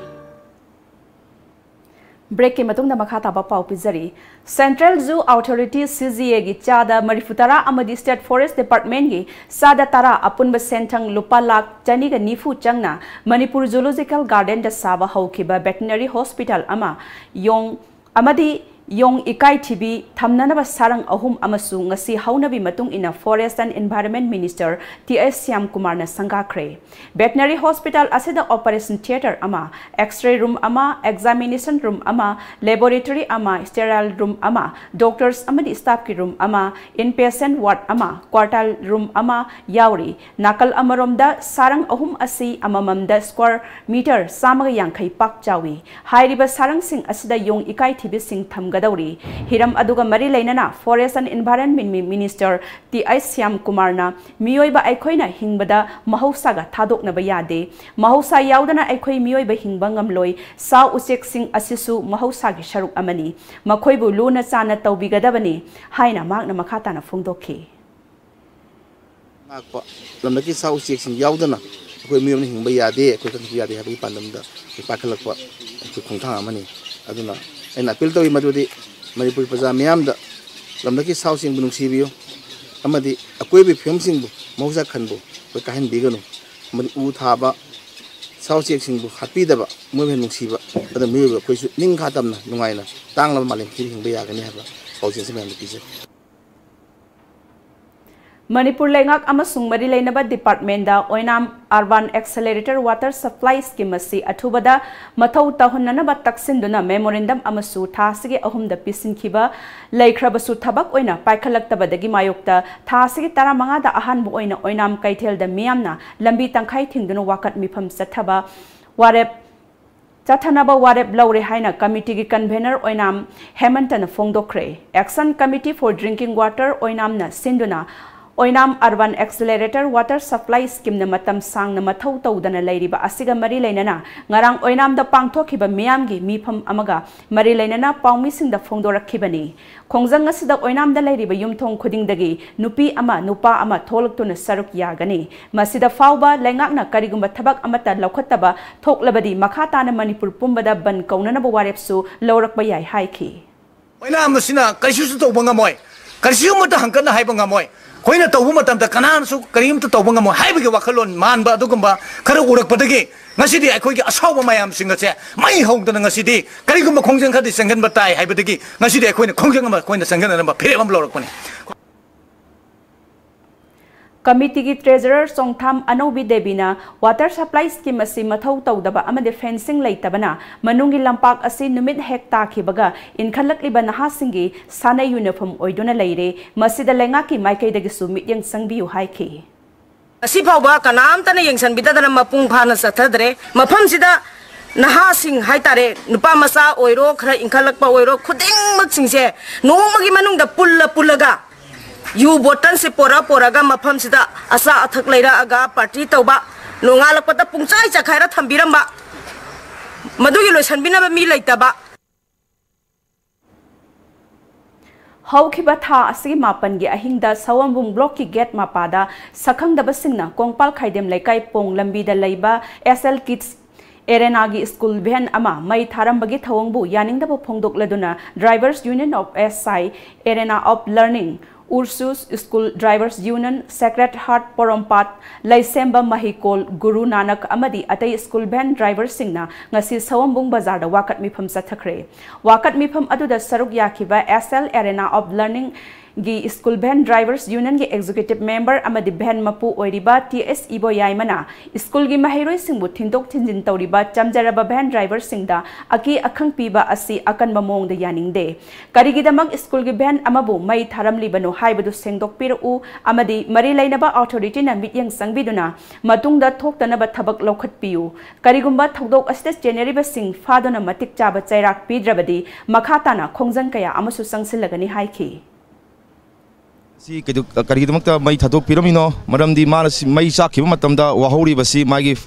Break ꯀꯤ ꯃꯇꯨꯡꯗ ꯃꯈꯥ ꯇꯥꯕ ꯄꯥꯎ ꯄꯤꯖꯔꯤ꯫ Central Zoo Authority, C Z A ꯒꯤ ꯆꯥꯗ ꯃꯔꯤꯐꯨ ꯇꯔꯥ ꯑꯃꯗꯤ State Forest Department ꯒꯤ ꯆꯥꯗ ꯇꯔꯥ, ꯑꯄꯨꯟꯕ ꯁꯦꯟꯊꯪ ꯂꯨꯄꯥ ꯂꯥꯈ ꯆꯅꯤꯒ ꯅꯤꯐꯨ ꯆꯪꯅ ꯃꯅꯤꯄꯨꯔ Zoological Garden ꯗ ꯁꯥꯕ ꯍꯧꯈꯤꯕ veterinary hospital ꯑꯃ, ꯌꯣꯡ ꯑꯃꯗꯤ ꯌꯣꯡ ꯏꯀꯥꯏꯊꯤꯕꯤ ꯊꯝꯅꯅꯕ ꯁꯥꯔꯪ ꯑꯍꯨꯝ ꯑꯃꯁꯨ ꯉꯁꯤ ꯍꯧꯅꯕꯤ ꯃꯇꯨꯡ ꯏꯟꯅ Forest and Environment Minister T H Shyam ꯀꯨꯃꯥꯔꯅ ꯁꯪꯒꯥꯈ꯭ꯔꯦ꯫ Veterinary hospital ꯑꯁꯤꯗ operation theatre ꯑꯃ, X-ray room ꯑꯃ, examination room ꯑꯃ, laboratory ꯑꯃ, sterile room ꯑꯃ, doctors ꯑꯃꯗꯤ staff ꯀꯤ room ꯑꯃ, inpatient ward ꯑꯃ, quartile room ꯑꯃ ꯌꯥꯎꯔꯤ꯫ ꯅꯥꯀꯜ ꯑꯃꯔꯣꯝꯗ ꯁꯥꯔꯪ ꯑꯍꯨꯝ ꯑꯁꯤ ꯑꯃꯃꯝꯗ square meter ꯆꯥꯝꯃꯒ ꯌꯥꯡꯈꯩ ꯄꯥꯛ ꯆꯥꯎꯏ꯫ ꯍꯥꯏꯔꯤꯕ ꯁꯥꯔꯪꯁꯤꯡ ꯑꯁꯤꯗ ꯌꯣꯡ ꯏꯀꯥꯏꯊꯤꯕꯤꯁꯤꯡ ꯊꯝꯒꯗꯧꯔꯤ꯫ ꯍꯤꯔꯝ ꯑꯗꯨꯒ ꯃꯔꯤ ꯂꯩꯅꯅ Forest and Environment Minister T H Shyam ꯀꯨꯃꯥꯔꯅ, "ꯃꯤꯑꯣꯏꯕ ꯑꯩꯈꯣꯏꯅ ꯍꯤꯡꯕꯗ ꯃꯍꯧꯁꯥꯒ ꯊꯥꯗꯣꯛꯅꯕ ꯌꯥꯗꯦ꯫ ꯃꯍꯧꯁꯥ ꯌꯥꯎꯗꯅ ꯑꯩꯈꯣꯏ ꯃꯤꯑꯣꯏꯕ ꯍꯤꯡꯕ ꯉꯝꯂꯣꯏ꯫ ꯁꯥ ꯎꯆꯦꯛꯁꯤꯡ ꯑꯁꯤꯁꯨ ꯃꯍꯧꯁꯥꯒꯤ ꯁꯔꯨꯛ ꯑꯃꯅꯤ꯫ ꯃꯈꯣꯏꯕꯨ ꯂꯨꯅ ꯆꯥꯟꯅ ꯇꯧꯕꯤꯒꯗꯕꯅꯤ" ꯍꯥꯏꯅ ꯃꯍꯥꯛꯅ ꯃꯈꯥ ꯇꯥꯅ ꯐꯣꯡꯗꯣꯛꯈꯤ꯫ ꯉꯥꯛꯄ, ꯂꯝꯂꯛꯀꯤ ꯁꯥ ꯎꯆꯦꯛꯁꯤꯡ ꯌꯥꯎꯗꯅ ꯑꯩꯈꯣꯏ ꯃꯤꯑꯣꯏꯕꯅ ꯍꯤꯡꯕ ꯌꯥꯗꯦ, ꯑꯩꯈꯣꯏ ꯀꯟꯈꯠꯄ ꯌꯥꯗꯦ ꯍꯥꯏꯕꯒꯤ ꯄꯥꯟꯗꯝꯗ ꯑꯩꯈꯣꯏ ꯄꯥꯏꯈꯠꯂꯛꯄ ꯑꯩꯈꯣꯏ ꯈꯣꯡꯊꯥꯡ ꯑꯃꯅꯤ꯫ ꯑꯗꯨꯅ ꯑꯩꯅ appeal ꯇꯧꯔꯤ ꯃꯗꯨꯗꯤ ꯃꯅꯤꯄꯨꯔꯤ ꯄ꯭ꯔꯖꯥ ꯃꯤꯌꯥꯝꯗ ꯂꯝꯂꯛꯀꯤ ꯁꯥ ꯎꯆꯦꯛꯕꯨ ꯅꯨꯡꯁꯤꯕꯤꯌꯨ ꯑꯃꯗꯤ ꯑꯀꯣꯏꯕꯒꯤ ꯐꯤꯕꯝꯁꯤꯡꯕꯨ, ꯃꯍꯧꯁꯥ ꯈꯟꯕꯨ ꯑꯩꯈꯣꯏ ꯀꯥꯏꯍꯟꯕꯤꯒꯅꯨ ꯑꯃꯗꯤ ꯎ ꯊꯥꯕ, ꯁꯥ ꯎꯆꯦꯛꯁꯤꯡꯕꯨ ꯍꯥꯠꯄꯤꯗꯕ, ꯃꯣꯏꯕꯨ ꯍꯦꯟꯅ ꯅꯨꯡꯁꯤꯕ, ꯑꯗꯨꯅ ꯃꯤꯑꯣꯏꯕ ꯑꯩꯈꯣꯏꯁꯨ ꯅꯤꯡꯈꯥ ꯇꯝꯅ ꯅꯨꯡꯉꯥꯏꯅ ꯇꯥꯡꯂꯕ ꯃꯥꯂꯦꯝꯁꯤꯗ ꯍꯤꯡꯕ ꯌꯥꯒꯅꯤ ꯍꯥꯏꯕ ꯄꯥꯎꯖꯦꯜꯁꯤ ꯃꯌꯥꯝꯗ ꯄꯤꯖꯔꯤ꯫ ꯃꯅꯤꯄꯨꯔ ꯂꯩꯉꯥꯛ ꯑꯃꯁꯨꯡ ꯃꯔꯤ ꯂꯩꯅꯕ ꯗꯤꯄꯥꯔꯠꯃꯦꯟꯗ ꯑꯣꯏꯅꯥꯝ urban accelerated water supply scheme ꯑꯁꯤ ꯑꯊꯨꯕꯗ ꯃꯊꯧ ꯇꯧꯍꯟꯅꯅꯕ ꯇꯛꯁꯤꯟꯗꯨꯅ ꯃꯦꯃꯣꯔꯦꯟꯗꯝ ꯑꯃꯁꯨ ꯊꯥ ꯑꯁꯤꯒꯤ ꯑꯍꯨꯝꯗ ꯄꯤꯁꯤꯟꯈꯤꯕ ꯂꯩꯈ꯭ꯔꯕꯁꯨ ꯊꯕꯛ ꯑꯣꯏꯅ ꯄꯥꯏꯈꯠꯂꯛꯇꯕꯗꯒꯤ ꯃꯥꯌꯣꯛꯇ ꯊꯥ ꯑꯁꯤꯒꯤ ꯇꯔꯥꯃꯉꯥꯗ ꯑꯍꯥꯟꯕ ꯑꯣꯏꯅ ꯑꯣꯏꯅꯥꯝ ꯀꯩꯊꯦꯜꯗ ꯃꯤꯌꯥꯝꯅ ꯂꯝꯕꯤ ꯇꯪꯈꯥꯏ ꯊꯤꯡꯗꯨꯅ ꯋꯥꯀꯠ ꯃꯤꯐꯝ ꯆꯠꯊꯕ ꯋꯥꯔꯦꯞ ꯆꯠꯊꯅꯕ ꯋꯥꯔꯦꯞ ꯂꯧꯔꯦ ꯍꯥꯏꯅ ꯀꯃꯤꯇꯤꯒꯤ ꯀꯟꯚꯦꯅꯔ ꯑꯣꯏꯅꯥꯝ ꯍꯦꯃꯟꯇꯅ ꯐꯣꯡꯗꯣꯛꯈ꯭ꯔꯦ꯫ Action Committee for Drinking Water ꯑꯣꯏꯅꯥꯝꯅ ꯁꯤꯟꯗꯨꯅ ꯑꯣꯏꯅꯥꯝ ꯑꯔꯕꯥꯟ ꯑꯦꯛꯁꯦꯂꯦꯔꯦꯇꯔ ꯋꯥꯇꯔ ꯁꯄ꯭ꯂꯥꯏ ꯁ꯭ꯀꯤꯝꯅ ꯃꯇꯝ ꯁꯥꯡꯅ ꯃꯊꯧ ꯇꯧꯗꯅ ꯂꯩꯔꯤꯕ ꯑꯁꯤꯒ ꯃꯔꯤ ꯂꯩꯅꯅ ꯉꯔꯥꯡ ꯑꯣꯏꯅꯥꯝꯗ ꯄꯥꯡꯊꯣꯛꯈꯤꯕ ꯃꯤꯌꯥꯝꯒꯤ ꯃꯤꯐꯝ ꯑꯃꯒ ꯃꯔꯤ ꯂꯩꯅꯅ ꯄꯥꯎꯃꯤꯁꯤꯡꯗ ꯐꯣꯡꯗꯣꯔꯛꯈꯤꯕꯅꯤ꯫ ꯈꯣꯡꯖꯪ ꯑꯁꯤꯗ ꯑꯣꯏꯅꯥꯝꯗ ꯂꯩꯔꯤꯕ ꯌꯨꯝꯊꯣꯡ ꯈꯨꯗꯤꯡꯗꯒꯤ ꯅꯨꯄꯤ ꯑꯃ, ꯅꯨꯄꯥ ꯑꯃ ꯊꯣꯛꯂꯛꯇꯨꯅ ꯁꯔꯨꯛ ꯌꯥꯒꯅꯤ꯫ ꯃꯁꯤꯗ ꯐꯥꯎꯕ ꯂꯩꯉꯥꯛꯅ ꯀꯔꯤꯒꯨꯝꯕ ꯊꯕꯛ ꯑꯃꯠꯇ ꯂꯧꯈꯠꯇꯕ ꯊꯣꯛꯂꯕꯗꯤ ꯃꯈꯥ ꯇꯥꯅ ꯃꯅꯤꯄꯨꯔ ꯄꯨꯝꯕꯗ ꯕꯟ ꯀꯧꯅꯅꯕ ꯋꯥꯔꯦꯞꯁꯨ ꯂꯧꯔꯛꯄ ꯌꯥꯏ ꯍꯥꯏꯈꯤ꯫ ꯑꯣꯏꯅꯥꯝ ꯑꯁꯤꯅ ꯀꯔꯤꯁꯨ ꯇꯧꯕ ꯉꯝꯃꯣꯏ, ꯀꯔꯤꯁꯨ ꯑꯃꯠꯇ ꯍꯪꯀꯠꯅ ꯍꯥꯏꯕ ꯉꯝꯃꯣꯏ꯫ ꯑꯩꯈꯣꯏꯅ ꯇꯧꯕ ꯃꯇꯝꯗ ꯀꯅꯥꯅꯁꯨ ꯀꯔꯤꯝꯇ ꯇꯧꯕ ꯉꯝꯃꯣꯏ ꯍꯥꯏꯕꯒꯤ ꯋꯥꯈꯜꯂꯣꯟ ꯃꯥꯟꯕ ꯑꯗꯨꯒꯨꯝꯕ ꯈꯔ ꯎꯔꯛꯄꯗꯒꯤ ꯉꯁꯤꯗꯤ ꯑꯩꯈꯣꯏꯒꯤ ꯑꯁꯥꯎꯕ ꯃꯌꯥꯝꯁꯤꯡ ꯑꯁꯦ ꯃꯩ ꯍꯧꯗꯅ ꯉꯁꯤꯗꯤ ꯀꯔꯤꯒꯨꯝꯕ ꯈꯣꯡꯖꯪ ꯈꯔꯗꯤ ꯆꯪꯁꯤꯟꯕ ꯇꯥꯏ ꯍꯥꯏꯕꯗꯒꯤ ꯉꯁꯤꯗꯤ ꯑꯩꯈꯣꯏꯅ ꯈꯣꯡꯖꯪ ꯑꯃ ꯑꯩꯈꯣꯏꯅ ꯆꯪꯁꯤꯟꯅꯅꯕ ꯐꯤꯔꯦꯞ ꯑꯃ ꯂꯧꯔꯛꯄꯅꯤ꯫ ꯀꯃꯤꯇꯤꯒꯤ ꯇ꯭ꯔꯦꯖꯔꯔ ꯆꯣꯡꯊꯥꯝ ꯑꯅꯧꯕꯤ ꯗꯦꯕꯤꯅ ꯋꯥꯇꯔ ꯁꯄ꯭ꯂꯥꯏ ꯁ꯭ꯀꯤꯝ ꯑꯁꯤ ꯃꯊꯧ ꯇꯧꯗꯕ ꯑꯃꯗꯤ ꯐꯦꯟꯁꯤꯡ ꯂꯩꯇꯕꯅ ꯃꯅꯨꯡꯒꯤ ꯂꯝꯄꯥꯛ ꯑꯁꯤ ꯅꯨꯃꯤꯠ ꯍꯦꯛ ꯇꯥꯈꯤꯕꯒ ꯏꯟꯈꯠꯂꯛꯂꯤꯕ ꯅꯍꯥꯁꯤꯡꯒꯤ ꯁꯥꯟꯅ ꯌꯨꯅꯐꯝ ꯑꯣꯏꯗꯨꯅ ꯂꯩꯔꯦ꯫ ꯃꯁꯤꯗ ꯂꯩꯉꯥꯛꯀꯤ ꯃꯥꯏꯀꯩꯗꯒꯤꯁꯨ ꯃꯤꯠꯌꯦꯡ ꯆꯪꯕꯤꯌꯨ ꯍꯥꯏꯈꯤ꯫ ꯉꯁꯤ ꯐꯥꯎꯕ ꯀꯅꯥꯝꯇꯅ ꯌꯦꯡꯁꯤꯟꯕꯤꯗꯗꯅ ꯃꯄꯨꯡ ꯐꯥꯅ ꯆꯠꯊꯗ꯭ꯔꯦ꯫ ꯃꯐꯝꯁꯤꯗ ꯅꯍꯥꯁꯤꯡ ꯍꯥꯏꯇꯥꯔꯦ, ꯅꯨꯄꯥ ꯃꯆꯥ ꯑꯣꯏꯔꯣ, ꯈꯔ ꯏꯟꯈꯠꯂꯛꯄ ꯑꯣꯏꯔꯣ, ꯈꯨꯗꯤꯡꯃꯛꯁꯤꯡꯁꯦ ꯅꯣꯡꯃꯒꯤ ꯃꯅꯨꯡꯗ ꯄꯨꯜꯂ ꯄꯨꯜꯂꯒ ꯌꯨ ꯕꯣꯇꯜꯁꯦ ꯄꯣꯔ ꯄꯣꯔꯒ ꯃꯐꯝꯁꯤꯗ ꯑꯆꯥ ꯑꯊꯛ ꯂꯩꯔꯛꯑꯒ ꯄꯥꯔꯇꯤ ꯇꯧꯕ, ꯅꯣꯡꯉꯥꯜꯂꯛꯄꯗ ꯄꯨꯡꯆꯥꯏ ꯆꯈꯥꯏꯔ ꯊꯝꯕꯤꯔꯝꯕ, ꯃꯗꯨꯒꯤ ꯂꯣꯏꯁꯟꯕꯤꯅꯕ ꯃꯤ ꯂꯩꯇꯕ꯫ ꯍꯧꯈꯤꯕ ꯊꯥ ꯑꯁꯤꯒꯤ ꯃꯥꯄꯟꯒꯤ ꯑꯍꯤꯡꯗ ꯁꯋꯝꯕꯨꯡ ꯕ꯭ꯂꯣꯛꯀꯤ ꯒꯦꯠ ꯃꯄꯥꯗ ꯁꯛꯈꯪꯗꯕꯁꯤꯡꯅ ꯀꯣꯡꯄꯥꯜ ꯈꯥꯏꯗꯦꯝ ꯂꯩꯀꯥꯏ ꯄꯣꯡ ꯂꯝꯕꯤꯗ ꯂꯩꯕ ꯑꯦꯁ ꯑꯦꯜ ꯀꯤꯗꯁ ꯑꯦꯔꯦꯅꯥꯒꯤ ꯁ꯭ꯀꯨꯜ ꯚꯦꯟ ꯑꯃ ꯃꯩ ꯊꯥꯔꯝꯕꯒꯤ ꯊꯧꯑꯣꯡꯕꯨ ꯌꯥꯅꯤꯡꯗꯕ ꯐꯣꯡꯗꯣꯛꯂꯗꯨꯅ Drivers Union of S I Arena of Learning, ꯎꯔꯁꯨ school drivers union, sacred heart Porompat, ꯂꯩꯁꯦꯝꯕ ꯃꯍꯤꯀꯣꯜ, ꯒꯨꯔꯨ ꯅꯥꯅꯛ ꯑꯃꯗꯤ ꯑꯇꯩ ꯁ꯭ꯀꯨꯜ ꯚꯦꯟ ꯗ꯭ꯔꯥꯏꯚꯔꯁꯤꯡꯅ ꯉꯁꯤ ꯁꯋꯝꯕꯨꯡ ꯕꯖꯥꯔꯗ ꯋꯥꯀꯠ ꯃꯤꯐꯝ ꯆꯠꯊꯈ꯭ꯔꯦ꯫ ꯋꯥꯀꯠ ꯃꯤꯐꯝ ꯑꯗꯨꯗ ꯁꯔꯨꯛ ꯌꯥꯈꯤꯕ S L Arena of Learning ꯒꯤ ꯁ꯭ꯀꯨꯜ ꯚꯦꯟ ꯗ꯭ꯔꯥꯏꯚꯔꯁ ꯌꯨꯅꯤꯌꯟꯒꯤ ꯑꯦꯛꯖꯤꯀ꯭ꯌꯨꯇꯤꯚ ꯃꯦꯝꯕꯔ ꯑꯃꯗꯤ ꯚꯦꯟ ꯃꯄꯨ ꯑꯣꯏꯔꯤꯕ ꯇꯤ ꯑꯦꯁ ꯏꯕꯣꯌꯥꯏꯃꯅ ꯁ꯭ꯀꯨꯜꯒꯤ ꯃꯍꯩꯔꯣꯏꯁꯤꯡꯕꯨ ꯊꯤꯟꯗꯣꯛ ꯊꯤꯟꯖꯤꯟ ꯇꯧꯔꯤꯕ ꯆꯝꯖꯔꯕ ꯚꯦꯟ ꯗ꯭ꯔꯥꯏꯚꯔꯁꯤꯡꯗ ꯑꯀꯤ ꯑꯈꯪ ꯄꯤꯕ ꯑꯁꯤ ꯑꯀꯟꯕ ꯃꯑꯣꯡꯗ ꯌꯥꯅꯤꯡꯗꯦ꯫ ꯀꯔꯤꯒꯤꯗꯃꯛ ꯁ꯭ꯀꯨꯜꯒꯤ ꯚꯦꯟ ꯑꯃꯕꯨ ꯃꯩ ꯊꯥꯔꯝꯂꯤꯕꯅꯣ ꯍꯥꯏꯕꯗꯨ ꯁꯦꯡꯗꯣꯛꯄꯤꯔꯛꯎ ꯑꯃꯗꯤ ꯃꯔꯤ ꯂꯩꯅꯕ ꯑꯣꯊꯣꯔꯤꯇꯤꯅ ꯃꯤꯠꯌꯦꯡ ꯆꯪꯕꯤꯗꯨꯅ ꯃꯇꯨꯡꯗ ꯊꯣꯛꯇꯅꯕ ꯊꯕꯛ ꯂꯧꯈꯠꯄꯤꯌꯨ꯫ ꯀꯔꯤꯒꯨꯝꯕ ꯊꯧꯗꯣꯛ ꯑꯁꯤꯗ ꯆꯦꯟꯅꯔꯤꯕꯁꯤꯡ ꯐꯥꯗꯨꯅ ꯃꯇꯤꯛ ꯆꯥꯕ ꯆꯩꯔꯥꯛ ꯄꯤꯗ꯭ꯔꯕꯗꯤ ꯃꯈꯥ ꯇꯥꯅ ꯈꯣꯡꯖꯪ ꯀꯌꯥ ꯑꯃꯁꯨ ꯆꯪꯁꯤꯜꯂꯒꯅꯤ ꯍꯥꯏꯈꯤ꯫ ꯁꯤ ꯀꯩꯗꯧ-, ꯀꯔꯤꯒꯤꯗꯃꯛꯇ ꯃꯩ ꯊꯥꯗꯣꯛꯄꯤꯔꯝꯃꯤꯅꯣ? ꯃꯔꯝꯗꯤ ꯃꯥꯅ ꯁꯤ ꯃꯩ ꯆꯥꯛꯈꯤꯕ ꯃꯇꯝꯗ ꯋꯥꯍꯧꯔꯤꯕꯁꯤ ꯃꯥꯒꯤ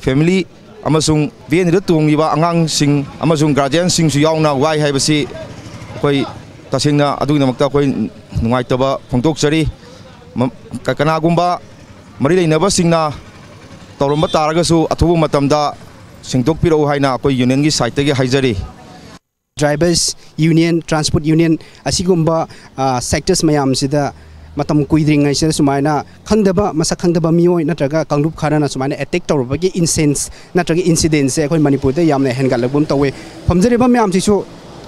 ꯐꯦꯃꯤꯂꯤ ꯑꯃꯁꯨꯡ ꯚꯦꯟꯗꯨꯗ ꯇꯣꯡꯂꯤꯕ ꯑꯉꯥꯡꯁꯤꯡ ꯑꯃꯁꯨꯡ ꯒꯥꯔꯖꯤꯌꯟꯁꯤꯡꯁꯨ ꯌꯥꯎꯅ ꯋꯥꯏ ꯍꯥꯏꯕꯁꯤ ꯑꯩꯈꯣꯏ ꯇꯁꯦꯡꯅ ꯑꯗꯨꯒꯤꯗꯃꯛꯇ ꯑꯩꯈꯣꯏ ꯅꯨꯡꯉꯥꯏꯇꯕ ꯐꯣꯡꯗꯣꯛꯆꯔꯤ꯫ ꯃ-, ꯀ-, ꯀꯅꯥꯒꯨꯝꯕ ꯃꯔꯤ ꯂꯩꯅꯕꯁꯤꯡꯅ ꯇꯧꯔꯝꯕ ꯇꯥꯔꯒꯁꯨ ꯑꯊꯨꯕ ꯃꯇꯝꯗ ꯁꯦꯡꯗꯣꯛꯄꯤꯔꯛꯎ ꯍꯥꯏꯅ ꯑꯩꯈꯣꯏ ꯌꯨꯅꯤꯌꯟꯒꯤ ꯁꯥꯏꯠꯇꯒꯤ ꯍꯥꯏꯖꯔꯤ꯫ ꯗ꯭ꯔꯥꯏꯚꯔꯁ ꯌꯨꯅꯤꯌꯟ, ꯇ꯭ꯔꯥꯟꯁꯄꯣꯔꯠ ꯌꯨꯅꯤꯌꯟ ꯑꯁꯤꯒꯨꯝꯕ, ꯑ, ꯁꯦꯛꯇꯔꯁ ꯃꯌꯥꯝꯁꯤꯗ ꯃꯇꯝ ꯀꯨꯏꯗ꯭ꯔꯤꯉꯩꯁꯤꯗ ꯁꯨꯃꯥꯏꯅ ꯈꯪꯗꯕ, ꯃꯁꯛ ꯈꯪꯗꯕ ꯃꯤꯑꯣꯏ ꯅꯠꯇ꯭ꯔꯒ ꯀꯥꯡꯂꯨꯞ ꯈꯔꯅ ꯁꯨꯃꯥꯏꯅ ꯑꯦꯇꯦꯛ ꯇꯧꯔꯨꯕꯒꯤ ꯏꯟꯁꯦꯟꯁ ꯅꯠꯇ꯭ꯔꯒ ꯏꯟꯁꯤꯗꯦꯟꯁꯁꯦ ꯑꯩꯈꯣꯏ ꯃꯅꯤꯄꯨꯔꯗ ꯌꯥꯝꯅ ꯍꯦꯟꯒꯠꯂꯛꯄ ꯑꯃ ꯇꯧꯋꯦ꯫ ꯐꯝꯖꯔꯤꯕ ꯃꯌꯥꯝꯁꯤꯁꯨ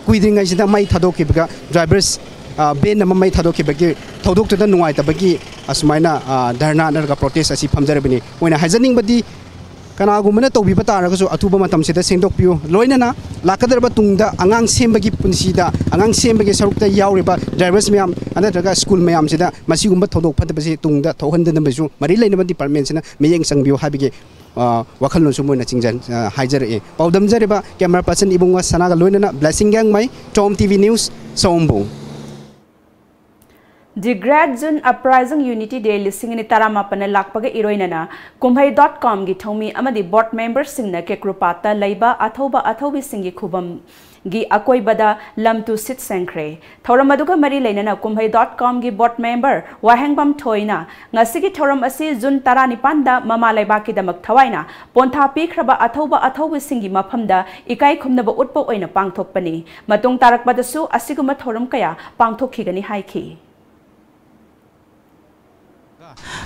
ꯀꯨꯏꯗ꯭ꯔꯤꯉꯩꯁꯤꯗ ꯃꯩ ꯊꯥꯗꯣꯛꯈꯤꯕꯒ, ꯗ꯭ꯔꯥꯏꯚꯔꯁ, ꯑ, ꯚꯦꯟ ꯑꯃ ꯃꯩ ꯊꯥꯗꯣꯛꯈꯤꯕꯒꯤ ꯊꯧꯗꯣꯛꯇꯨꯗ ꯅꯨꯡꯉꯥꯏꯇꯕꯒꯤ ꯑꯁꯨꯃꯥꯏꯅ, ꯑ, ꯙꯔꯅꯥ ꯅꯠꯇ꯭ꯔꯒ ꯄ꯭ꯔꯣꯇꯦꯁ ꯑꯁꯤ ꯐꯝꯖꯔꯕꯅꯤ꯫ ꯃꯣꯏꯅ ꯍꯥꯏꯖꯅꯤꯡꯕꯗꯤ ꯀꯅꯥꯒꯨꯝꯕꯅ ꯇꯧꯕꯤꯕ ꯇꯥꯔꯒꯁꯨ ꯑꯊꯨꯕ ꯃꯇꯝꯁꯤꯗ ꯁꯦꯡꯗꯣꯛꯄꯤꯌꯨ꯫ ꯂꯣꯏꯅꯅ ꯂꯥꯛꯀꯗꯧꯔꯤꯕ ꯇꯨꯡꯗ ꯑꯉꯥꯡ ꯁꯦꯝꯕꯒꯤ ꯄꯨꯟꯁꯤꯗ, ꯑꯉꯥꯡ ꯁꯦꯝꯕꯒꯤ ꯁꯔꯨꯛꯇ ꯌꯥꯎꯔꯤꯕ ꯗ꯭ꯔꯥꯏꯚꯔꯁ ꯃꯌꯥꯝ ꯅꯠꯇ꯭ꯔꯒ ꯁ꯭ꯀꯨꯜ ꯃꯌꯥꯝꯁꯤꯗ ꯃꯁꯤꯒꯨꯝꯕ ꯊꯧꯗꯣꯛ ꯐꯠꯇꯕꯁꯤ ꯇꯨꯡꯗ ꯊꯣꯛꯍꯟꯗꯅꯕꯁꯨ ꯃꯔꯤ ꯂꯩꯅꯕ ꯗꯤꯄꯥꯔꯠꯃꯦꯟꯁꯤꯅ ꯃꯤꯠꯌꯦꯡ ꯆꯪꯕꯤꯌꯨ ꯍꯥꯏꯕꯒꯤ, ꯑ, ꯋꯥꯈꯜꯂꯣꯟꯁꯨ ꯃꯣꯏꯅ ꯆꯤꯡꯖꯟ-, ꯑ, ꯍꯥꯏꯖꯔꯛꯏ꯫ ꯄꯥꯎꯗꯝꯖꯔꯤꯕ ꯀꯦꯃꯦꯔꯥ ꯄꯔꯁꯟ ꯏꯕꯨꯡꯉꯣ ꯁꯅꯥꯒ ꯂꯣꯏꯅꯅ ꯕ꯭ꯂꯦꯁꯤꯡ ꯒꯦꯡꯃꯩ, ꯇꯣꯝ ꯇꯤ ꯚꯤ ꯅ꯭ꯌꯨꯁ, ꯁꯑꯣꯝꯕꯨꯡ꯫ The Great June Uprising Unity Day ꯂꯤꯁꯤꯡ ꯑꯅꯤ ꯇꯔꯥꯃꯥꯄꯟꯅ ꯂꯥꯛꯄꯒ ꯏꯔꯣꯏꯅꯅ ꯀꯨꯝꯍꯩ ꯗꯣꯠ ꯀꯣꯝꯒꯤ ꯊꯧꯃꯤ ꯑꯃꯗꯤ ꯕꯣꯔꯗ ꯃꯦꯝꯕꯔꯁꯤꯡꯅ ꯀꯦꯀ꯭ꯔꯨꯄꯥꯠꯇ ꯂꯩꯕ ꯑꯊꯧꯕ ꯑꯊꯧꯕꯤꯁꯤꯡꯒꯤ ꯈꯨꯕꯝꯒꯤ ꯑꯀꯣꯏꯕꯗ ꯂꯝ ꯇꯨ ꯁꯤꯠ ꯁꯦꯡꯈ꯭ꯔꯦ꯫ ꯊꯧꯔꯝ ꯑꯗꯨꯒ ꯃꯔꯤ ꯂꯩꯅꯅ ꯀꯨꯝꯍꯩ ꯗꯣꯠ ꯀꯣꯝꯒꯤ ꯕꯣꯔꯗ ꯃꯦꯝꯕꯔ ꯋꯥꯍꯦꯡꯕꯝ ꯊꯣꯏꯅ ꯉꯁꯤꯒꯤ ꯊꯧꯔꯝ ꯑꯁꯤ ꯖꯨꯟ ꯇꯔꯥꯅꯤꯄꯥꯟꯗ ꯃꯃꯥ ꯂꯩꯕꯥꯛꯀꯤꯗꯃꯛ ꯊꯋꯥꯏꯅ ꯄꯣꯟꯊꯥ ꯄꯤꯈ꯭ꯔꯕ ꯑꯊꯧꯕ ꯑꯊꯧꯕꯤꯁꯤꯡꯒꯤ ꯃꯐꯝꯗ ꯏꯀꯥꯏ ꯈꯨꯝꯅꯕ ꯎꯠꯄ ꯑꯣꯏꯅ ꯄꯥꯡꯊꯣꯛꯄꯅꯤ꯫ ꯃꯇꯨꯡ ꯇꯥꯔꯛꯄꯗꯁꯨ ꯑꯁꯤꯒꯨꯝꯕ ꯊꯧꯔꯝ ꯀꯌꯥ ꯄꯥꯡꯊꯣꯛꯈꯤꯒꯅꯤ ꯍꯥꯏꯈꯤ꯫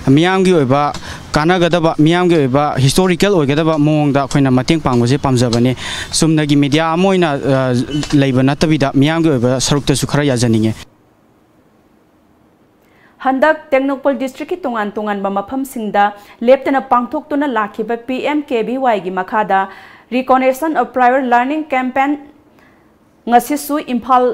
ꯃꯤꯌꯥꯝꯒꯤ ꯑꯣꯏꯕ ꯀꯥꯟꯅꯒꯗꯕ, ꯃꯤꯌꯥꯝꯒꯤ ꯑꯣꯏꯕ ꯍꯤꯁꯇꯣꯔꯤꯀꯦꯜ ꯑꯣꯏꯒꯗꯕ ꯃꯑꯣꯡꯗ ꯑꯩꯈꯣꯏꯅ ꯃꯇꯦꯡ ꯄꯥꯡꯕꯁꯦ ꯄꯥꯝꯖꯕꯅꯤ꯫ ꯆꯨꯝꯅꯒꯤ ꯃꯤꯗꯤꯌꯥ ꯑꯃ ꯑꯣꯏꯅ, ꯑ, ꯂꯩꯕ ꯅꯠꯇꯕꯤꯗ ꯃꯤꯌꯥꯝꯒꯤ ꯑꯣꯏꯕ ꯁꯔꯨꯛꯇꯁꯨ ꯈꯔ ꯌꯥꯖꯅꯤꯡꯉꯦ꯫ ꯍꯟꯗꯛ ꯇꯦꯡꯅꯧꯄꯜ ꯗꯤꯁꯇ꯭ꯔꯤꯛꯀꯤ ꯇꯣꯉꯥꯟ ꯇꯣꯉꯥꯟꯕ ꯃꯐꯝꯁꯤꯡꯗ ꯂꯦꯞꯇꯅ ꯄꯥꯡꯊꯣꯛꯇꯨꯅ ꯂꯥꯛꯈꯤꯕ ꯄꯤ ꯑꯦꯝ ꯀꯦ ꯚꯤ ꯋꯥꯏꯒꯤ ꯃꯈꯥꯗ Recognition of Prior Learning Campaign ꯉꯁꯤꯁꯨ ꯏꯝꯐꯥꯜ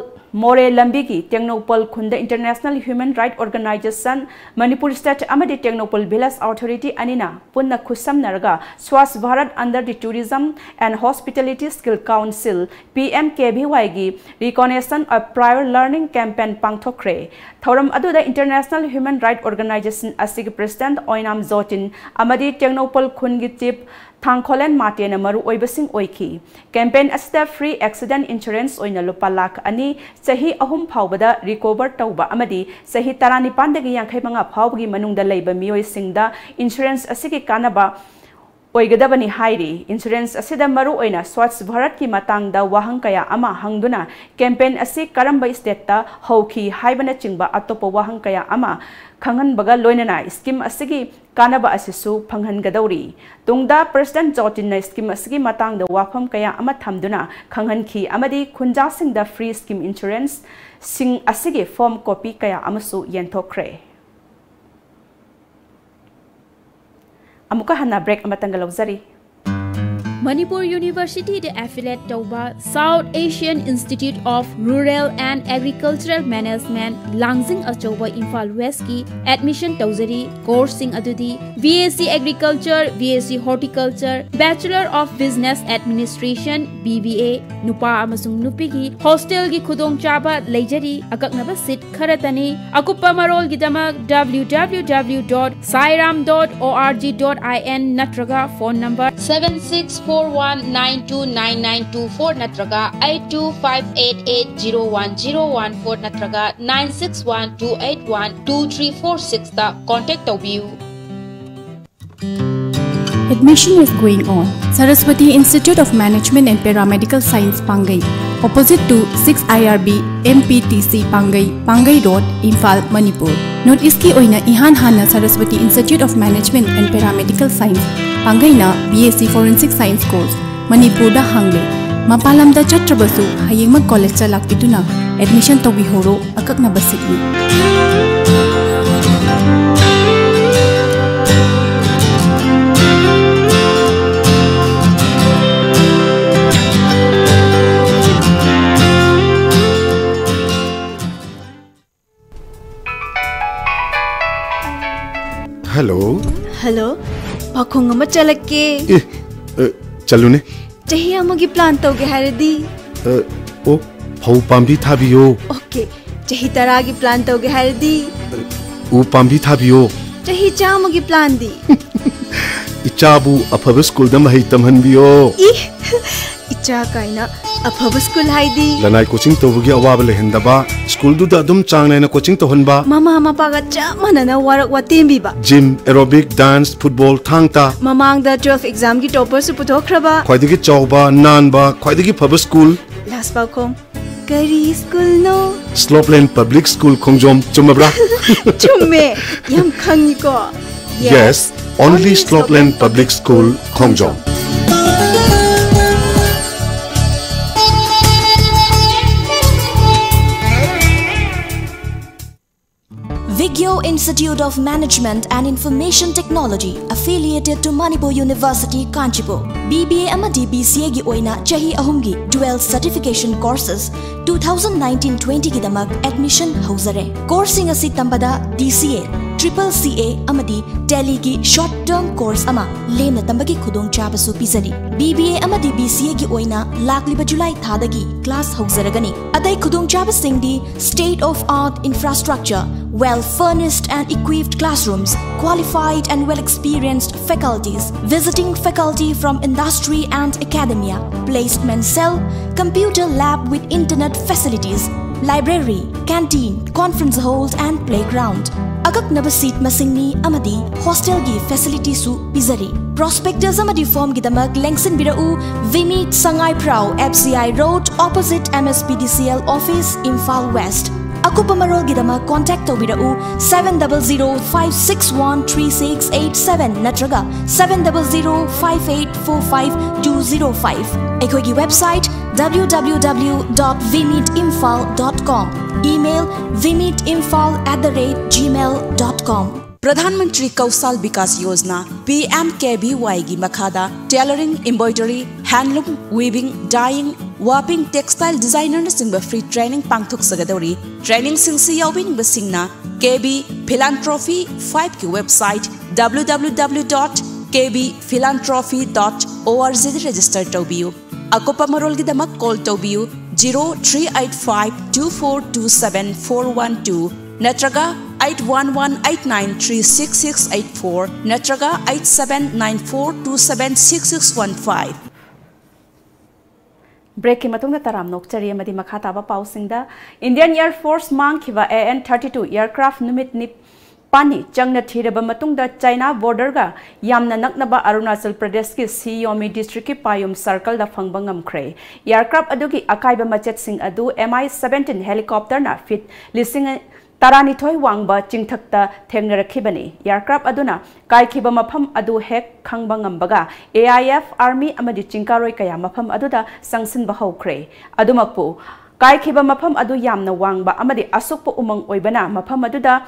ꯃꯣꯔꯦ ꯂꯝꯕꯤꯒꯤ ꯇꯦꯡꯅꯧꯄꯜ ꯈꯨꯟꯗ International Human Rights Organization, Manipur State ꯑꯃꯗꯤ ꯇꯦꯡꯅꯧꯄꯜ Village Authority ꯑꯅꯤꯅ ꯄꯨꯟꯅ ꯈꯨꯠꯁꯝꯅꯔꯒ Swachh Bharat under the Tourism and Hospitality Skill Council, P M K V Y ꯒꯤ Recognition of Prior Learning Campaign ꯄꯥꯡꯊꯣꯛꯈ꯭ꯔꯦ꯫ ꯊꯧꯔꯝ ꯑꯗꯨꯗ International Human Rights Organization ꯑꯁꯤꯒꯤ President ꯑꯣꯏꯅꯥꯝ ꯖꯣꯇꯤꯟ ꯑꯃꯗꯤ ꯇꯦꯡꯅꯧꯄꯜ ꯈꯨꯟꯒꯤ Chief ꯊꯥꯡꯈꯣꯂꯦꯟ ꯃꯥꯇꯦꯅ ꯃꯔꯨꯑꯣꯏꯕꯁꯤꯡ ꯑꯣꯏꯈꯤ꯫ Campaign ꯑꯁꯤꯗ free accident insurance ꯑꯣꯏꯅ ꯂꯨꯄꯥ ꯂꯥꯈ ꯑꯅꯤ, ꯆꯍꯤ ꯑꯍꯨꯝ ꯐꯥꯎꯕꯗ recover ꯇꯧꯕ ꯑꯃꯗꯤ ꯆꯍꯤ ꯇꯔꯥꯅꯤꯄꯥꯟꯗꯒꯤ ꯌꯥꯡꯈꯩ ꯃꯉꯥ ꯐꯥꯎꯕꯒꯤ ꯃꯅꯨꯡꯗ ꯂꯩꯕ ꯃꯤꯑꯣꯏꯁꯤꯡꯗ insurance ꯑꯁꯤꯒꯤ ꯀꯥꯟꯅꯕ ꯑꯣꯏꯒꯗꯕꯅꯤ ꯍꯥꯏꯔꯤ꯫ Insurance ꯑꯁꯤꯗ ꯃꯔꯨꯑꯣꯏꯅ Swachh Bharatꯀꯤ ꯃꯇꯥꯡꯗ ꯋꯥꯍꯪ ꯀꯌꯥ ꯑꯃ ꯍꯪꯗꯨꯅ campaign ꯑꯁꯤ ꯀꯔꯝꯕ stateꯇ ꯍꯧꯈꯤ ꯍꯥꯏꯕꯅꯆꯤꯡꯕ ꯑꯇꯣꯞꯄ ꯋꯥꯍꯪ ꯀꯌꯥ ꯑꯃ ꯈꯪꯍꯟꯕꯒ ꯂꯣꯏꯅꯅ scheme ꯑꯁꯤꯒꯤ ꯀꯥꯟꯅꯕ ꯑꯁꯤꯁꯨ ꯐꯪꯍꯟꯒꯗꯧꯔꯤ꯫ ꯇꯨꯡꯗ President ꯖꯣꯇꯤꯟꯅ scheme ꯑꯁꯤꯒꯤ ꯃꯇꯥꯡꯗ ꯋꯥꯐꯝ ꯀꯌꯥ ꯑꯃ ꯊꯝꯗꯨꯅ ꯈꯪꯍꯟꯈꯤ ꯑꯃꯗꯤ ꯈꯨꯟꯖꯥꯁꯤꯡꯗ free scheme insuranceꯁꯤꯡ ꯑꯁꯤꯒꯤ form copy ꯀꯌꯥ ꯑꯃꯁꯨ ꯌꯦꯟꯊꯣꯛꯈ꯭ꯔꯦ꯫ ꯑꯃꯨꯛꯀ ꯍꯟꯅ break ꯑꯃꯇꯪꯒ ꯂꯧꯖꯔꯤ꯫ ꯃꯅꯤꯄꯨꯔ ꯌꯨꯅꯤꯚꯔꯁꯤꯇꯤꯗ affiliate ꯇꯧꯕ South Asian Institute of Rural and Agricultural Management, ꯂꯥꯡꯖꯤꯡ ꯑꯆꯧꯕ ꯏꯝꯐꯥꯜ Westꯀꯤ admission ꯇꯧꯖꯔꯤ꯫ Courseꯁꯤꯡ ꯑꯗꯨꯗꯤ B S C Agriculture, B S C Horticulture, Bachelor of Business Administration, B B A, ꯅꯨꯄꯥ ꯑꯃꯁꯨꯡ ꯅꯨꯄꯤꯒꯤ hostelꯒꯤ ꯈꯨꯗꯣꯡꯆꯥꯕ ꯂꯩꯖꯔꯤ꯫ ꯑꯀꯛꯅꯕ seat ꯈꯔꯇꯅꯤ꯫ ꯑꯀꯨꯞꯄ ꯃꯔꯣꯜꯒꯤꯗꯃꯛ W W W dot sairam dot org dot I N ꯅꯠꯇ꯭ꯔꯒ phone number seven six four one nine two nine nine two four ꯅꯠꯇ꯭ꯔꯒ eight two five eight eight zero one zero one four ꯅꯠꯇ꯭ꯔꯒ nine six one two eight one two three four sixꯇ contact ꯇꯧꯕꯤꯌꯨ꯫ Admission is going on. Saraswati Institute of Management and Paramedical Science, Pangai, opposite to six I R B M P T C Pangai, Pangai Road, Imphal, Manipur. North Eastꯀꯤ ꯑꯣꯏꯅ ꯏꯍꯥꯟ ꯍꯥꯟꯅ Saraswati Institute of Management and Paramedical Science, ꯄꯥꯡꯒꯩꯅ B S C Forensic Science course ꯃꯅꯤꯄꯨꯔꯗ ꯍꯥꯡꯂꯦ꯫ ꯃꯄꯥꯟ ꯂꯝꯗ ꯆꯠꯇ꯭ꯔꯕꯁꯨ ꯍꯌꯦꯡꯃꯛ collegeꯇ ꯂꯥꯛꯄꯤꯗꯨꯅ admission ꯇꯧꯕꯤꯍꯧꯔꯣ, ꯑꯀꯛꯅꯕ seatꯅꯤ꯫ ꯍꯜꯂꯣ꯫ ꯍꯜꯂꯣ꯫ ꯄꯥꯈꯣꯡ ꯑꯃ ꯆꯠꯂꯛꯀꯦ꯫ ꯑꯦ, ꯑ, ꯆꯠꯂꯨꯅꯦ꯫ ꯆꯍꯤ ꯑꯃꯒꯤ ꯄ꯭ꯂꯥꯟ ꯇꯧꯒꯦ ꯍꯥꯏꯔꯗꯤ? ꯑ, ꯑꯣ, ꯐꯧ ꯄꯥꯝꯕꯤ ꯊꯥꯕꯤꯌꯣ꯫ ꯑꯣꯀꯦ꯫ ꯆꯍꯤ ꯇꯔꯥꯒꯤ ꯄ꯭ꯂꯥꯟ ꯇꯧꯒꯦ ꯍꯥꯏꯔꯗꯤ? ꯎ ꯄꯥꯝꯕꯤ ꯊꯥꯕꯤꯌꯣ꯫ ꯆꯍꯤ ꯆꯥꯝꯃꯒꯤ ꯄ꯭ꯂꯥꯟꯗꯤ? ꯏꯆꯥꯕꯨ ꯑꯐꯕ ꯁ꯭ꯀꯨꯜꯗ ꯃꯍꯩ ꯇꯝꯍꯟꯕꯤꯌꯣ꯫ ꯏ, ꯏꯆꯥ ꯀꯥꯏꯅ꯫ ꯑꯐꯕ ꯁ꯭ꯀꯨꯜ ꯍꯥꯏꯗꯤ? ꯂꯅꯥꯏ ꯀꯣꯆꯤꯡ ꯇꯧꯕꯒꯤ ꯑꯋꯥꯕ ꯂꯩꯍꯟꯗꯕ, ꯁ꯭ꯀꯨꯜꯗꯨꯗ ꯑꯗꯨꯝ ꯆꯥꯡ ꯅꯥꯏꯅ ꯀꯣꯆꯤꯡ ꯇꯧꯍꯟꯕ꯫ ꯃꯃꯥ ꯃꯄꯥꯒ ꯆꯞ ꯃꯥꯟꯅꯅ ꯋꯥꯔꯛ ꯋꯥꯇꯦꯝꯕꯤꯕ꯫ Gym, aerobic, dance, football, thang ta. ꯃꯃꯥꯡꯗ ꯇꯨꯋꯦꯜꯐ ꯑꯦꯛꯖꯥꯝꯒꯤ ꯇꯣꯄꯔꯁꯨ ꯄꯨꯊꯣꯛꯈ꯭ꯔꯕ꯫ ꯈ꯭ꯋꯥꯏꯗꯒꯤ ꯆꯥꯎꯕ, ꯅꯥꯟꯕ, ꯈ꯭ꯋꯥꯏꯗꯒꯤ ꯐꯕ ꯁ꯭ꯀꯨꯜ꯫ ꯂꯥꯁ ꯄꯥꯎꯈꯣꯡ꯫ ꯀꯔꯤ ꯁ꯭ꯀꯨꯜꯅꯣ? ꯁ꯭ꯂꯣꯞꯂꯦꯟ ꯄꯕ꯭ꯂꯤꯛ ꯁ꯭ꯀꯨꯜ ꯈꯣꯡꯖꯣꯝ, ꯆꯨꯝꯃꯕ꯭ꯔꯥ? ꯆꯨꯝꯃꯦ꯫ ꯌꯥꯝ ꯈꯪꯉꯤꯀꯣ꯫ Yes, only Slopland Public School, Khongjom. Vigyo Institute of Management and Information Technology, affiliated to Manipur University, Kanchipur. B B A ꯑꯃꯗꯤ B C A ꯒꯤ ꯑꯣꯏꯅ ꯆꯍꯤ ꯑꯍꯨꯝꯒꯤ dual certification courses two thousand nineteen twenty ꯒꯤꯗꯃꯛ admission ꯍꯧꯖꯔꯦ꯫ Courseꯁꯤꯡ ꯑꯁꯤ ꯇꯝꯕꯗ D C A, Triple C A ꯑꯃꯗꯤ Tallyꯒꯤ short term course ꯑꯃ ꯂꯦꯝꯅ ꯇꯝꯕꯒꯤ ꯈꯨꯗꯣꯡꯆꯥꯕꯁꯨ ꯄꯤꯖꯔꯤ꯫ B B A ꯑꯃꯗꯤ B C A ꯒꯤ ꯑꯣꯏꯅ ꯂꯥꯛꯂꯤꯕ ꯖꯨꯂꯥꯏ ꯊꯥꯗꯒꯤ class ꯍꯧꯖꯔꯒꯅꯤ꯫ ꯑꯇꯩ ꯈꯨꯗꯣꯡꯆꯥꯕꯁꯤꯡꯗꯤ state of art infrastructure, well furnished and equipped classrooms, qualified and well experienced faculties, visiting faculty from industry and academia, placement cell, computer lab with internet facilities, library, canteen, conference hall and playground. ꯑꯀꯛꯅꯕ seat ꯃꯁꯤꯡꯅꯤ ꯑꯃꯗꯤ hostelꯒꯤ facilityꯁꯨ ꯄꯤꯖꯔꯤ꯫ Prospectus ꯑꯃꯗꯤ formꯒꯤꯗꯃꯛ ꯂꯦꯡꯁꯤꯟꯕꯤꯔꯛꯎ, ꯚꯤꯃꯤꯠ, ꯁꯉꯥꯏꯄ꯭ꯔꯧ, F C I Road, opposite M S P D C L office, Imphal West꯫ ꯑꯀꯨꯞꯄ ꯃꯔꯣꯜꯒꯤꯗꯃꯛ contact ꯇꯧꯕꯤꯔꯛꯎ seven double zero five six one three six eight seven ꯅꯠꯇ꯭ꯔꯒ seven double zero five eight four five two zero five꯫ ꯑꯩꯈꯣꯏꯒꯤ website W W W dot vimeetimphal dot com. Email vimeetimphal at the rate gmail dot com. Pradhan Mantri Kaushal Vikas Yojana, P M K V Y ꯒꯤ ꯃꯈꯥꯗ tailoring, embroidery, handloom, weaving, dyeing, warping, textile designer ꯅꯆꯤꯡꯕ free training ꯄꯥꯡꯊꯣꯛꯆꯒꯗꯧꯔꯤ꯫ Training ꯁꯤꯡꯁꯤ ꯌꯥꯎꯕꯤꯅꯤꯡꯕꯁꯤꯡꯅ K V Philanthropy five ꯀꯤ website W W W dot K V philanthropy dot org ꯗ register ꯇꯧꯕꯤꯌꯨ꯫ ꯑꯀꯨꯞꯄ ꯃꯔꯣꯜꯒꯤꯗꯃꯛ call ꯇꯧꯕꯤꯌꯨ zero three eight five two four two seven four one two ꯅꯠꯇ꯭ꯔꯒ eight one one eight nine three six six eight four ꯅꯠꯇ꯭ꯔꯒ eight seven nine four two seven six six one five꯫ Break ꯀꯤ ꯃꯇꯨꯡꯗ ꯇꯔꯥꯝꯅ ꯑꯣꯛꯆꯔꯤ ꯑꯃꯗꯤ ꯃꯈꯥ ꯇꯥꯕ ꯄꯥꯎꯁꯤꯡꯗ꯫ Indian Air Force ꯃꯥꯡꯈꯤꯕ A N thirty two aircraft ꯅꯨꯃꯤꯠ ꯅꯤꯄꯥꯜꯅꯤ ꯆꯪꯅ ꯊꯤꯔꯕ ꯃꯇꯨꯡꯗ China border ꯒ ꯌꯥꯝꯅ ꯅꯛꯅꯕ ꯑꯔꯨꯅꯥꯆꯜ ꯄ꯭ꯔꯗꯦꯁꯀꯤ ꯁꯤ ꯌꯣꯃꯤ district ꯀꯤ ꯄꯥꯌꯨꯝ circle ꯗ ꯐꯪꯕ ꯉꯝꯈ꯭ꯔꯦ꯫ Aircraft ꯑꯗꯨꯒꯤ ꯑꯀꯥꯏꯕ ꯃꯆꯦꯠꯁꯤꯡ ꯑꯗꯨ M I seventeen helicopter ꯅ feet ꯂꯤꯁꯤꯡ ꯇꯔꯥꯅꯤꯊꯣꯏ ꯋꯥꯡꯕ ꯆꯤꯡꯊꯛꯇ ꯊꯦꯡꯅꯔꯛꯈꯤꯕꯅꯤ꯫ Aircraft ꯑꯗꯨꯅ ꯀꯥꯏꯈꯤꯕ ꯃꯐꯝ ꯑꯗꯨ ꯍꯦꯛ ꯈꯪꯕ ꯉꯝꯕꯒ A I F army ꯑꯃꯗꯤ ꯆꯤꯡꯀꯥꯔꯣꯏ ꯀꯌꯥ ꯃꯐꯝ ꯑꯗꯨꯗ ꯆꯪꯁꯤꯟꯕ ꯍꯧꯈ꯭ꯔꯦ꯫ ꯑꯗꯨꯃꯛꯄꯨ, ꯀꯥꯏꯈꯤꯕ ꯃꯐꯝ ꯑꯗꯨ ꯌꯥꯝꯅ ꯋꯥꯡꯕ ꯑꯃꯗꯤ ꯑꯁꯨꯛꯄ ꯎꯃꯪ ꯑꯣꯏꯕꯅ ꯃꯐꯝ ꯑꯗꯨꯗ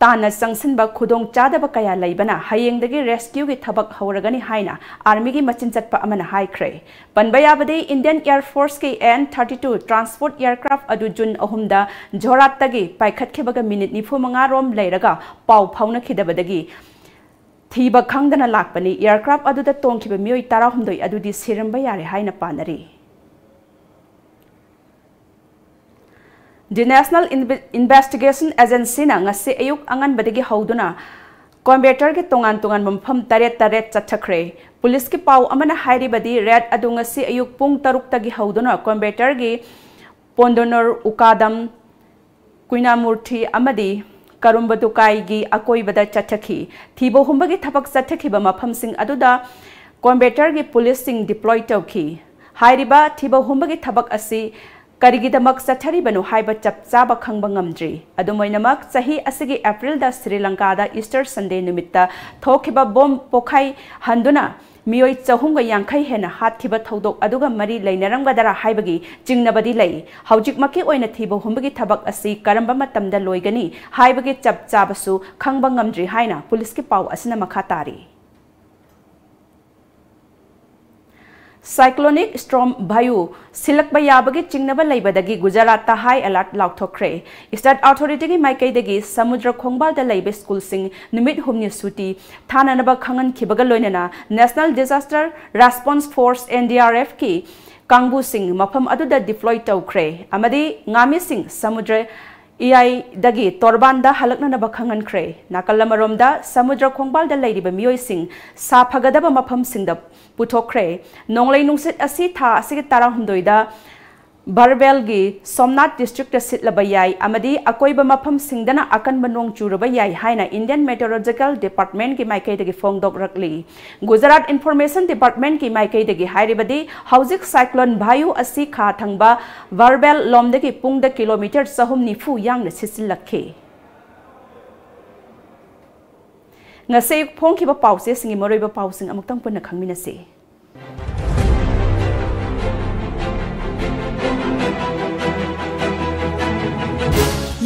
ꯇꯥꯟꯅ ꯆꯪꯁꯤꯟꯕ ꯈꯨꯗꯣꯡ ꯆꯥꯗꯕ ꯀꯌꯥ ꯂꯩꯕꯅ ꯍꯌꯦꯡꯗꯒꯤ rescue ꯒꯤ ꯊꯕꯛ ꯍꯧꯔꯒꯅꯤ ꯍꯥꯏꯅ army ꯒꯤ ꯃꯆꯤꯟ ꯆꯠꯄ ꯑꯃꯅ ꯍꯥꯏꯈ꯭ꯔꯦ꯫ ꯄꯟꯕ ꯌꯥꯕꯗꯤ, Indian Air Force ꯀꯤ A N thirty two transport aircraft ꯑꯗꯨ June ꯑꯍꯨꯝꯗ ꯖꯣꯔꯍꯥꯠꯇꯒꯤ ꯄꯥꯏꯈꯠꯈꯤꯕꯒ ꯃꯤꯅꯤꯠ ꯅꯤꯐꯨ ꯃꯉꯥ ꯔꯣꯝ ꯂꯩꯔꯒ ꯄꯥꯎ ꯐꯥꯎꯅꯈꯤꯗꯕꯗꯒꯤ ꯊꯤꯕ ꯈꯪꯗꯅ ꯂꯥꯛꯄꯅꯤ꯫ Aircraft ꯑꯗꯨꯗ ꯇꯣꯡꯈꯤꯕ ꯃꯤꯑꯣꯏ ꯇꯔꯥꯍꯨꯝꯗꯣꯏ ꯑꯗꯨꯗꯤ ꯁꯤꯔꯝꯕ ꯌꯥꯔꯦ ꯍꯥꯏꯅ ꯄꯥꯅꯔꯤ꯫ The National Inve-, Investigation Agency ꯅ ꯉꯁꯤ ꯑꯌꯨꯛ ꯑꯉꯟꯕꯗꯒꯤ ꯍꯧꯗꯨꯅ ꯀꯣꯏꯝꯕꯦꯇꯔꯒꯤ ꯇꯣꯉꯥꯟ ꯇꯣꯉꯥꯟꯕ ꯃꯐꯝ ꯇꯔꯦꯠ ꯇꯔꯦꯠ ꯆꯠꯊꯈ꯭ꯔꯦ꯫ ꯄꯨꯂꯤꯁꯀꯤ ꯄꯥꯎ ꯑꯃꯅ ꯍꯥꯏꯔꯤꯕꯗꯤ, raid ꯑꯗꯨ ꯉꯁꯤ ꯑꯌꯨꯛ ꯄꯨꯡ ꯇꯔꯨꯛꯇꯒꯤ ꯍꯧꯗꯨꯅ ꯀꯣꯏꯝꯕꯦꯇꯔꯒꯤ ꯄꯣꯟꯗꯣꯅꯣꯔ, ꯎꯀꯥꯗꯝ, ꯀꯨꯏꯅꯥꯃꯨꯔꯊꯤ ꯑꯃꯗꯤ ꯀꯔꯨꯝꯕꯗꯨꯀꯥꯏꯒꯤ ꯑꯀꯣꯏꯕꯗ ꯆꯠꯊꯈꯤ꯫ ꯊꯤꯕ ꯍꯨꯝꯕꯒꯤ ꯊꯕꯛ ꯆꯠꯊꯈꯤꯕ ꯃꯐꯝꯁꯤꯡ ꯑꯗꯨꯗ ꯀꯣꯏꯝꯕꯦꯇꯔꯒꯤ ꯄꯨꯂꯤꯁꯁꯤꯡ deploy ꯇꯧꯈꯤ꯫ ꯍꯥꯏꯔꯤꯕ ꯊꯤꯕ ꯍꯨꯝꯕꯒꯤ ꯊꯕꯛ ꯑꯁꯤ ꯀꯔꯤꯒꯤꯗꯃꯛ ꯆꯠꯊꯔꯤꯕꯅꯣ ꯍꯥꯏꯕ ꯆꯞ ꯆꯥꯕ ꯈꯪꯕ ꯉꯝꯗ꯭ꯔꯤ꯫ ꯑꯗꯨꯝ ꯑꯣꯏꯅꯃꯛ, ꯆꯍꯤ ꯑꯁꯤꯒꯤ April ꯗ ꯁ꯭ꯔꯤ ꯂꯪꯀꯥꯗ Easter Sunday ꯅꯨꯃꯤꯠꯇ ꯊꯣꯛꯈꯤꯕ ꯕꯣꯝ ꯄꯣꯈꯥꯏ ꯍꯟꯗꯨꯅ ꯃꯤꯑꯣꯏ ꯆꯍꯨꯝꯒ ꯌꯥꯡꯈꯩ ꯍꯦꯟꯅ ꯍꯥꯠꯈꯤꯕ ꯊꯧꯗꯣꯛ ꯑꯗꯨꯒ ꯃꯔꯤ ꯂꯩꯅꯔꯝꯒꯗꯔꯥ ꯍꯥꯏꯕꯒꯤ ꯆꯤꯡꯅꯕꯗꯤ ꯂꯩ꯫ ꯍꯧꯖꯤꯛꯃꯛꯀꯤ ꯑꯣꯏꯅ ꯊꯤꯕ ꯍꯨꯝꯕꯒꯤ ꯊꯕꯛ ꯑꯁꯤ ꯀꯔꯝꯕ ꯃꯇꯝꯗ ꯂꯣꯏꯒꯅꯤ ꯍꯥꯏꯕꯒꯤ ꯆꯞ ꯆꯥꯕꯁꯨ ꯈꯪꯕ ꯉꯝꯗ꯭ꯔꯤ ꯍꯥꯏꯅ ꯄꯨꯂꯤꯁꯀꯤ ꯄꯥꯎ ꯑꯁꯤꯅ ꯃꯈꯥ ꯇꯥꯔꯤ꯫ Cyclonic Storm Vayu ꯁꯤꯜꯂꯛꯄ ꯌꯥꯕꯒꯤ ꯆꯤꯡꯅꯕ ꯂꯩꯕꯗꯒꯤ ꯒꯨꯖꯔꯥꯠꯇ high alert ꯂꯥꯎꯊꯣꯛꯈ꯭ꯔꯦ꯫ State Authorityꯒꯤ ꯃꯥꯏꯀꯩꯗꯒꯤ ꯁꯃꯨꯗ꯭ꯔ ꯈꯣꯡꯕꯥꯜꯗ ꯂꯩꯕ ꯁ꯭ꯀꯨꯜꯁꯤꯡ ꯅꯨꯃꯤꯠ ꯍꯨꯝꯅꯤ ꯁꯨꯇꯤ ꯊꯥꯅꯅꯕ ꯈꯪꯍꯟꯈꯤꯕꯒ ꯂꯣꯏꯅꯅ National Disaster Response Force, NDRFꯀꯤ ꯀꯥꯡꯕꯨꯁꯤꯡ ꯃꯐꯝ ꯑꯗꯨꯗ deploy ꯇꯧꯈ꯭ꯔꯦ ꯑꯃꯗꯤ ꯉꯥꯃꯤꯁꯤꯡ ꯁꯃꯨꯗ꯭ꯔ ꯏꯌꯥꯏꯗꯒꯤ ꯇꯣꯔꯕꯥꯟꯗ ꯍꯜꯂꯛꯅꯅꯕ ꯈꯪꯍꯟꯈ꯭ꯔꯦ꯫ ꯅꯥꯀꯜ ꯑꯃꯔꯣꯝꯗ ꯁꯃꯨꯗ꯭ꯔ ꯈꯣꯡꯕꯥꯜꯗ ꯂꯩꯔꯤꯕ ꯃꯤꯑꯣꯏꯁꯤꯡ ꯁꯥꯐꯒꯗꯕ ꯃꯐꯝꯁꯤꯡꯗ ꯄꯨꯊꯣꯛꯈ꯭ꯔꯦ꯫ ꯅꯣꯡꯂꯩ ꯅꯨꯡꯁꯤꯠ ꯑꯁꯤ ꯊꯥ ꯑꯁꯤꯒꯤ ꯇꯔꯥꯍꯨꯝꯗꯣꯏꯗ ꯕꯔꯕꯦꯜꯒꯤ ꯁꯣꯝꯅꯥꯊ districtꯇ ꯁꯤꯠꯂꯕ ꯌꯥꯏ ꯑꯃꯗꯤ ꯑꯀꯣꯏꯕ ꯃꯐꯝꯁꯤꯡꯗꯅ ꯑꯀꯟꯕ ꯅꯣꯡ ꯆꯨꯔꯕ ꯌꯥꯏ ꯍꯥꯏꯅ Indian Meteorological Departmentꯀꯤ ꯃꯥꯏꯀꯩꯗꯒꯤ ꯐꯣꯡꯗꯣꯛꯂꯛꯂꯤ꯫ Gujarat Information Departmentꯀꯤ ꯃꯥꯏꯀꯩꯗꯒꯤ ꯍꯥꯏꯔꯤꯕꯗꯤ, ꯍꯧꯖꯤꯛ Cyclone Vayu ꯑꯁꯤ ꯈꯥ ꯊꯪꯕ ꯕꯔꯕꯦꯜ ꯂꯣꯝꯗꯒꯤ ꯄꯨꯡꯗ kilometre ꯆꯍꯨꯝ ꯅꯤꯐꯨ ꯌꯥꯡꯅ ꯁꯤꯠꯆꯤꯜꯂꯛꯈꯤ꯫ ꯉꯁꯤ ꯐꯣꯡꯈꯤꯕ ꯄꯥꯎꯆꯦꯁꯤꯡꯒꯤ ꯃꯔꯨꯑꯣꯏꯕ ꯄꯥꯎꯁꯤꯡ ꯑꯃꯨꯛꯇꯪ ꯄꯨꯟꯅ ꯈꯪꯃꯤꯟꯅꯁꯤ꯫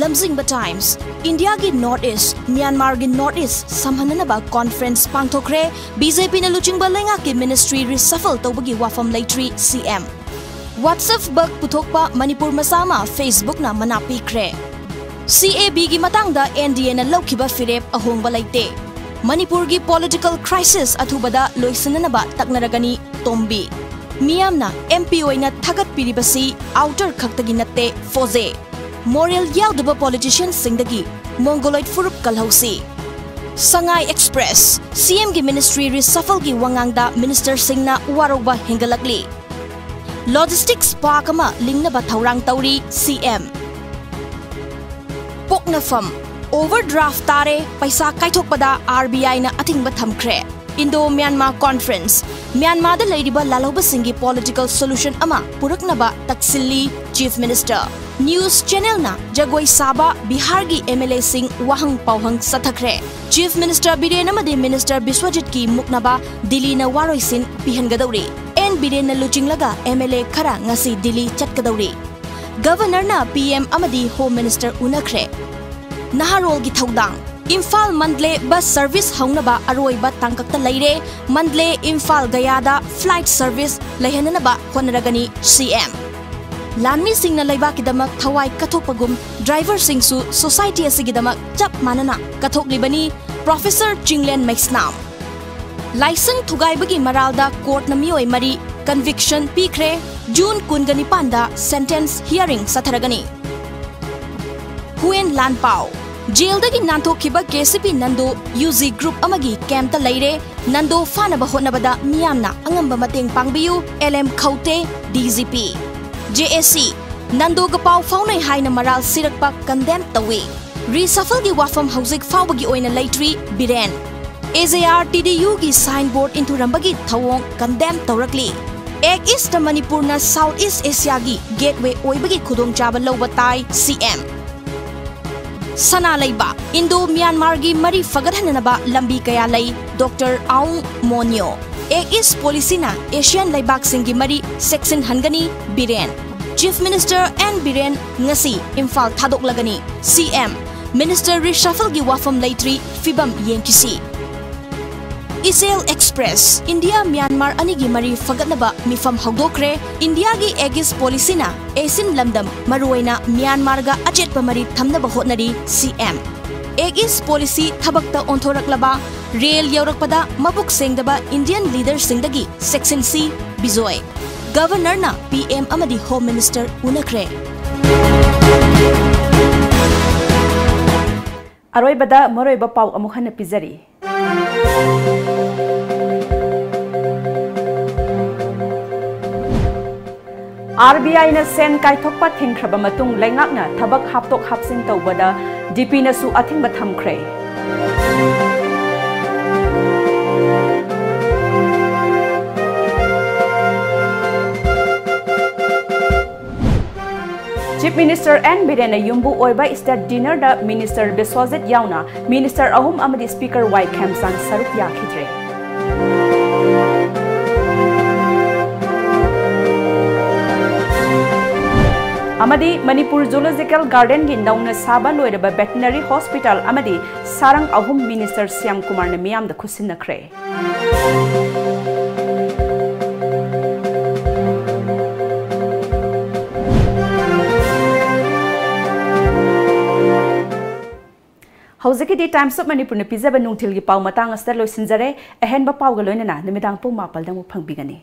ꯂꯝꯖꯤꯡꯕ Times, ꯏꯟꯗꯤꯌꯥꯒꯤ North East, ꯃ꯭ꯌꯥꯟꯃꯥꯔꯒꯤ North East ꯁꯝꯍꯟꯅꯅꯕ conference ꯄꯥꯡꯊꯣꯛꯈ꯭ꯔꯦ꯫ BJPꯅ ꯂꯨꯆꯤꯡꯕ ꯂꯩꯉꯥꯛꯀꯤ ministry reshuffle ꯇꯧꯕꯒꯤ ꯋꯥꯐꯝ ꯂꯩꯇ꯭ꯔꯤ, CM꯫ WhatsApp bug ꯄꯨꯊꯣꯛꯄ ꯃꯅꯤꯄꯨꯔ ꯃꯆꯥ ꯑꯃ Facebookꯅ ꯃꯅꯥ ꯄꯤꯈ꯭ꯔꯦ꯫ CABꯒꯤ ꯃꯇꯥꯡꯗ NDAꯅ ꯂꯧꯈꯤꯕ ꯐꯤꯔꯦꯞ ꯑꯍꯣꯡꯕ ꯂꯩꯇꯦ꯫ ꯃꯅꯤꯄꯨꯔꯒꯤ political crisis ꯑꯊꯨꯕꯗ ꯂꯣꯏꯁꯤꯟꯅꯅꯕ ꯇꯛꯅꯔꯒꯅꯤ, ꯇꯣꯝꯕꯤ꯫ ꯃꯤꯌꯥꯝꯅ MP ꯑꯣꯏꯅ ꯊꯥꯒꯠꯄꯤꯔꯤꯕꯁꯤ outer ꯈꯛꯇꯒꯤ ꯅꯠꯇꯦ, ꯐꯣꯖꯦ꯫ Moral ꯌꯥꯎꯗꯕ politicianꯁꯤꯡꯗꯒꯤ Mongoloid ꯐꯨꯔꯨꯞ ꯀꯜꯍꯧꯁꯤ꯫ Sangai Express, CMꯒꯤ ministry reshuffleꯒꯤ ꯋꯥꯉꯥꯡꯗ ministerꯁꯤꯡꯅ ꯋꯥꯔꯧꯕ ꯍꯦꯟꯒꯠꯂꯛꯂꯤ꯫ Logistics park ꯑꯃ ꯂꯤꯡꯅꯕ ꯊꯧꯔꯥꯡ ꯇꯧꯔꯤ, CM꯫ ꯄꯣꯛꯅꯐꯝ, overdraft ꯇꯥꯔꯦ, ꯄꯩꯁꯥ ꯀꯥꯏꯊꯣꯛꯄꯗ RBIꯅ ꯑꯊꯤꯡꯕ ꯊꯝꯈ꯭ꯔꯦ꯫ Indo Myanmar Conference, ꯃ꯭ꯌꯥꯟꯃꯥꯔꯗ ꯂꯩꯔꯤꯕ ꯂꯥꯜꯍꯧꯕꯁꯤꯡꯒꯤ political solution ꯑꯃ ꯄꯨꯔꯛꯅꯕ ꯇꯛꯁꯤꯜꯂꯤ, Chief Minister꯫ News Channelꯅ ꯖꯒꯣꯏ ꯁꯥꯕ ꯕꯤꯍꯥꯔꯒꯤ MLAꯁꯤꯡ ꯋꯥꯍꯪ ꯄꯥꯎꯍꯪ ꯆꯠꯊꯈ꯭ꯔꯦ꯫ Chief Minister ꯕꯤꯔꯦꯟ ꯑꯃꯗꯤ Minister ꯕꯤꯁ꯭ꯋꯖꯤꯠꯀꯤ ꯃꯨꯛꯅꯕ ꯗꯤꯜꯂꯤꯅ ꯋꯥꯔꯣꯏꯁꯤꯟ ꯄꯤꯍꯟꯒꯗꯧꯔꯤ꯫ ꯑꯦꯟ ꯕꯤꯔꯦꯟꯅ ꯂꯨꯆꯤꯡꯂꯒ MLA ꯈꯔ ꯉꯁꯤ ꯗꯤꯜꯂꯤ ꯆꯠꯀꯗꯧꯔꯤ꯫ Governorꯅ PM ꯑꯃꯗꯤ Home Minister ꯎꯅꯈ꯭ꯔꯦ꯫ ꯅꯍꯥꯔꯣꯜꯒꯤ ꯊꯧꯗꯥꯡ꯫ ꯏꯝꯐꯥꯜ ꯃꯟꯗꯂꯦ bus service ꯍꯧꯅꯕ ꯑꯔꯣꯏꯕ ꯇꯥꯡꯀꯛꯇ ꯂꯩꯔꯦ꯫ Mandalay Imphal ꯒꯌꯥꯗ flight service ꯂꯩꯍꯟꯅꯅꯕ ꯍꯣꯠꯅꯔꯒꯅꯤ CM꯫ ꯂꯥꯟꯃꯤꯁꯤꯡꯅ ꯂꯩꯕꯥꯛꯀꯤꯗꯃꯛ ꯊꯋꯥꯏ ꯀꯠꯊꯣꯛꯄꯒꯨꯝ driverꯁꯤꯡꯁꯨ society ꯑꯁꯤꯒꯤꯗꯃꯛ ꯆꯞ ꯃꯥꯟꯅꯅ ꯀꯠꯊꯣꯛꯂꯤꯕꯅꯤ, Professor ꯆꯤꯡꯂꯦꯟ ꯃꯩꯁꯅꯥꯝ꯫ ꯂꯥꯏꯁꯪ ꯊꯨꯒꯥꯏꯕꯒꯤ ꯃꯔꯥꯜꯗ courtꯅ ꯃꯤꯑꯣꯏ ꯃꯔꯤ conviction ꯄꯤꯈ꯭ꯔꯦ꯫ June ꯀꯨꯟꯒ ꯅꯤꯄꯥꯟꯗ sentence hearing ꯆꯠꯊꯔꯒꯅꯤ꯫ ꯍꯨꯌꯦꯟ ꯂꯥꯟꯄꯥꯎ꯫ ꯖꯦꯜꯗꯒꯤ ꯅꯥꯟꯊꯣꯛꯈꯤꯕ KCP ꯅꯟꯗꯣ UG group ꯑꯃꯒꯤ campꯇ ꯂꯩꯔꯦ꯫ ꯅꯟꯗꯣ ꯐꯥꯅꯕ ꯍꯣꯠꯅꯕꯗ ꯃꯤꯌꯥꯝꯅ ꯑꯉꯝꯕ ꯃꯇꯦꯡ ꯄꯥꯡꯕꯤꯌꯨ, LM ꯈꯧꯇꯦ, DGP꯫ JAC꯫ ꯅꯟꯗꯣꯒ ꯄꯥꯎ ꯐꯥꯎꯅꯩ ꯍꯥꯏꯅ ꯃꯔꯥꯜ ꯁꯤꯔꯛꯄ condemn ꯇꯧꯏ꯫ Reshuffleꯒꯤ ꯋꯥꯐꯝ ꯍꯧꯖꯤꯛ ꯐꯥꯎꯕꯒꯤ ꯑꯣꯏꯅ ꯂꯩꯇ꯭ꯔꯤ, ꯕꯤꯔꯦꯟ꯫ AJR TDUꯒꯤ signboard ꯏꯟꯊꯨꯔꯝꯕꯒꯤ ꯊꯧꯑꯣꯡ condemn ꯇꯧꯔꯛꯂꯤ꯫ Act Eastꯅ ꯃꯅꯤꯄꯨꯔꯅ South East Asiaꯒꯤ gateway ꯑꯣꯏꯕꯒꯤ ꯈꯨꯗꯣꯡꯆꯥꯕ ꯂꯧꯕ ꯇꯥꯏ, CM꯫ ꯁꯅꯥ ꯂꯩꯕꯥꯛ꯫ ꯏꯟꯗꯣ ꯃ꯭ꯌꯥꯟꯃꯥꯔꯒꯤ ꯃꯔꯤ ꯐꯒꯠꯍꯟꯅꯅꯕ ꯂꯝꯕꯤ ꯀꯌꯥ ꯂꯩ, Doctor ꯑꯥꯎꯡ ꯃꯣꯅꯤꯌꯣ꯫ Act East policyꯅ ASEAN ꯂꯩꯕꯥꯛꯁꯤꯡꯒꯤ ꯃꯔꯤ ꯆꯦꯛꯁꯤꯟꯍꯟꯒꯅꯤ, Biren. Chief Minister N Biren ꯉꯁꯤ ꯏꯝꯐꯥꯜ ꯊꯥꯗꯣꯛꯂꯒꯅꯤ, CM꯫ Minister reshuffleꯒꯤ ꯋꯥꯐꯝ ꯂꯩꯇ꯭ꯔꯤ, ꯐꯤꯕꯝ ꯌꯦꯡꯈꯤꯁꯤ꯫ ꯏꯆꯦꯜ Express꯫ ꯏꯟꯗꯤꯌꯥ ꯃ꯭ꯌꯥꯟꯃꯥꯔ ꯑꯅꯤꯒꯤ ꯃꯔꯤ ꯐꯒꯠꯅꯕ ꯃꯤꯐꯝ ꯍꯧꯗꯣꯛꯈ꯭ꯔꯦ꯫ ꯏꯟꯗꯤꯌꯥꯒꯤ Act East policyꯅ ASEAN ꯂꯝꯗꯝ, ꯃꯔꯨꯑꯣꯏꯅ ꯃ꯭ꯌꯥꯟꯃꯥꯔꯒ ꯑꯆꯦꯠꯄ ꯃꯔꯤ ꯊꯝꯅꯕ ꯍꯣꯠꯅꯔꯤ, CM꯫ Act East policy ꯊꯕꯛꯇ ꯑꯣꯟꯊꯣꯔꯛꯂꯕ, ꯔꯦꯜ ꯌꯧꯔꯛꯄꯗ ꯃꯕꯨꯛ ꯁꯦꯡꯗꯕ Indian leaderꯁꯤꯡꯗꯒꯤ ꯆꯦꯛꯁꯤꯟꯁꯤ, ꯕꯤꯖꯣꯏ꯫ Governorꯅ PM ꯑꯃꯗꯤ Home Minister ꯎꯅꯈ꯭ꯔꯦ꯫ ꯑꯔꯣꯏꯕꯗ ꯃꯔꯨꯑꯣꯏꯕ ꯄꯥꯎ ꯑꯃꯨꯛ ꯍꯟꯅ ꯄꯤꯖꯔꯤ꯫ RBIꯅ ꯁꯦꯟ ꯀꯥꯏꯊꯣꯛꯄ ꯊꯤꯡꯈ꯭ꯔꯕ ꯃꯇꯨꯡ ꯂꯩꯉꯥꯛꯅ ꯊꯕꯛ ꯍꯥꯞꯇꯣꯛ ꯍꯥꯞꯆꯤꯟ ꯇꯧꯕꯗ DPꯅꯁꯨ ꯑꯊꯤꯡꯕ ꯊꯝꯈ꯭ꯔꯦ꯫ Chief Minister N ꯕꯤꯔꯦꯟꯅ ꯌꯨꯝꯕꯨ ꯑꯣꯏꯕ state dinnerꯗ Minister ꯕꯤꯁ꯭ꯋꯖꯤꯠ ꯌꯥꯎꯅ Minister ꯑꯍꯨꯝ ꯑꯃꯗꯤ Speaker ꯋꯥꯏ ꯈꯦꯝꯆꯥꯟ ꯁꯔꯨꯛ ꯌꯥꯈꯤꯗ꯭ꯔꯦ꯫ ꯑꯃꯗꯤ ꯃꯅꯤꯄꯨꯔ Zoological Gardenꯒꯤ ꯅꯧꯅ ꯁꯥꯕ ꯂꯣꯏꯔꯕ Veterinary Hospital ꯑꯃꯗꯤ ꯁꯥꯔꯪ ꯑꯍꯨꯝ Minister ꯁ꯭ꯌꯥꯝ ꯀꯨꯃꯥꯔꯅ ꯃꯤꯌꯥꯝꯗ ꯈꯨꯠꯁꯤꯟꯅꯈ꯭ꯔꯦ꯫ ꯍꯧꯖꯤꯛꯀꯤꯗꯤ Times of Manipurꯅ ꯄꯤꯖꯕ ꯅꯨꯡꯊꯤꯜꯒꯤ ꯄꯥꯎ ꯃꯇꯥꯡ ꯑꯁꯤꯗ ꯂꯣꯏꯁꯤꯟꯖꯔꯦ꯫ ꯑꯍꯦꯟꯕ ꯄꯥꯎꯒ ꯂꯣꯏꯅꯅ ꯅꯨꯃꯤꯗꯥꯡ ꯄꯨꯡ ꯃꯥꯄꯜꯗ ꯑꯃꯨꯛ ꯐꯪꯕꯤꯒꯅꯤ꯫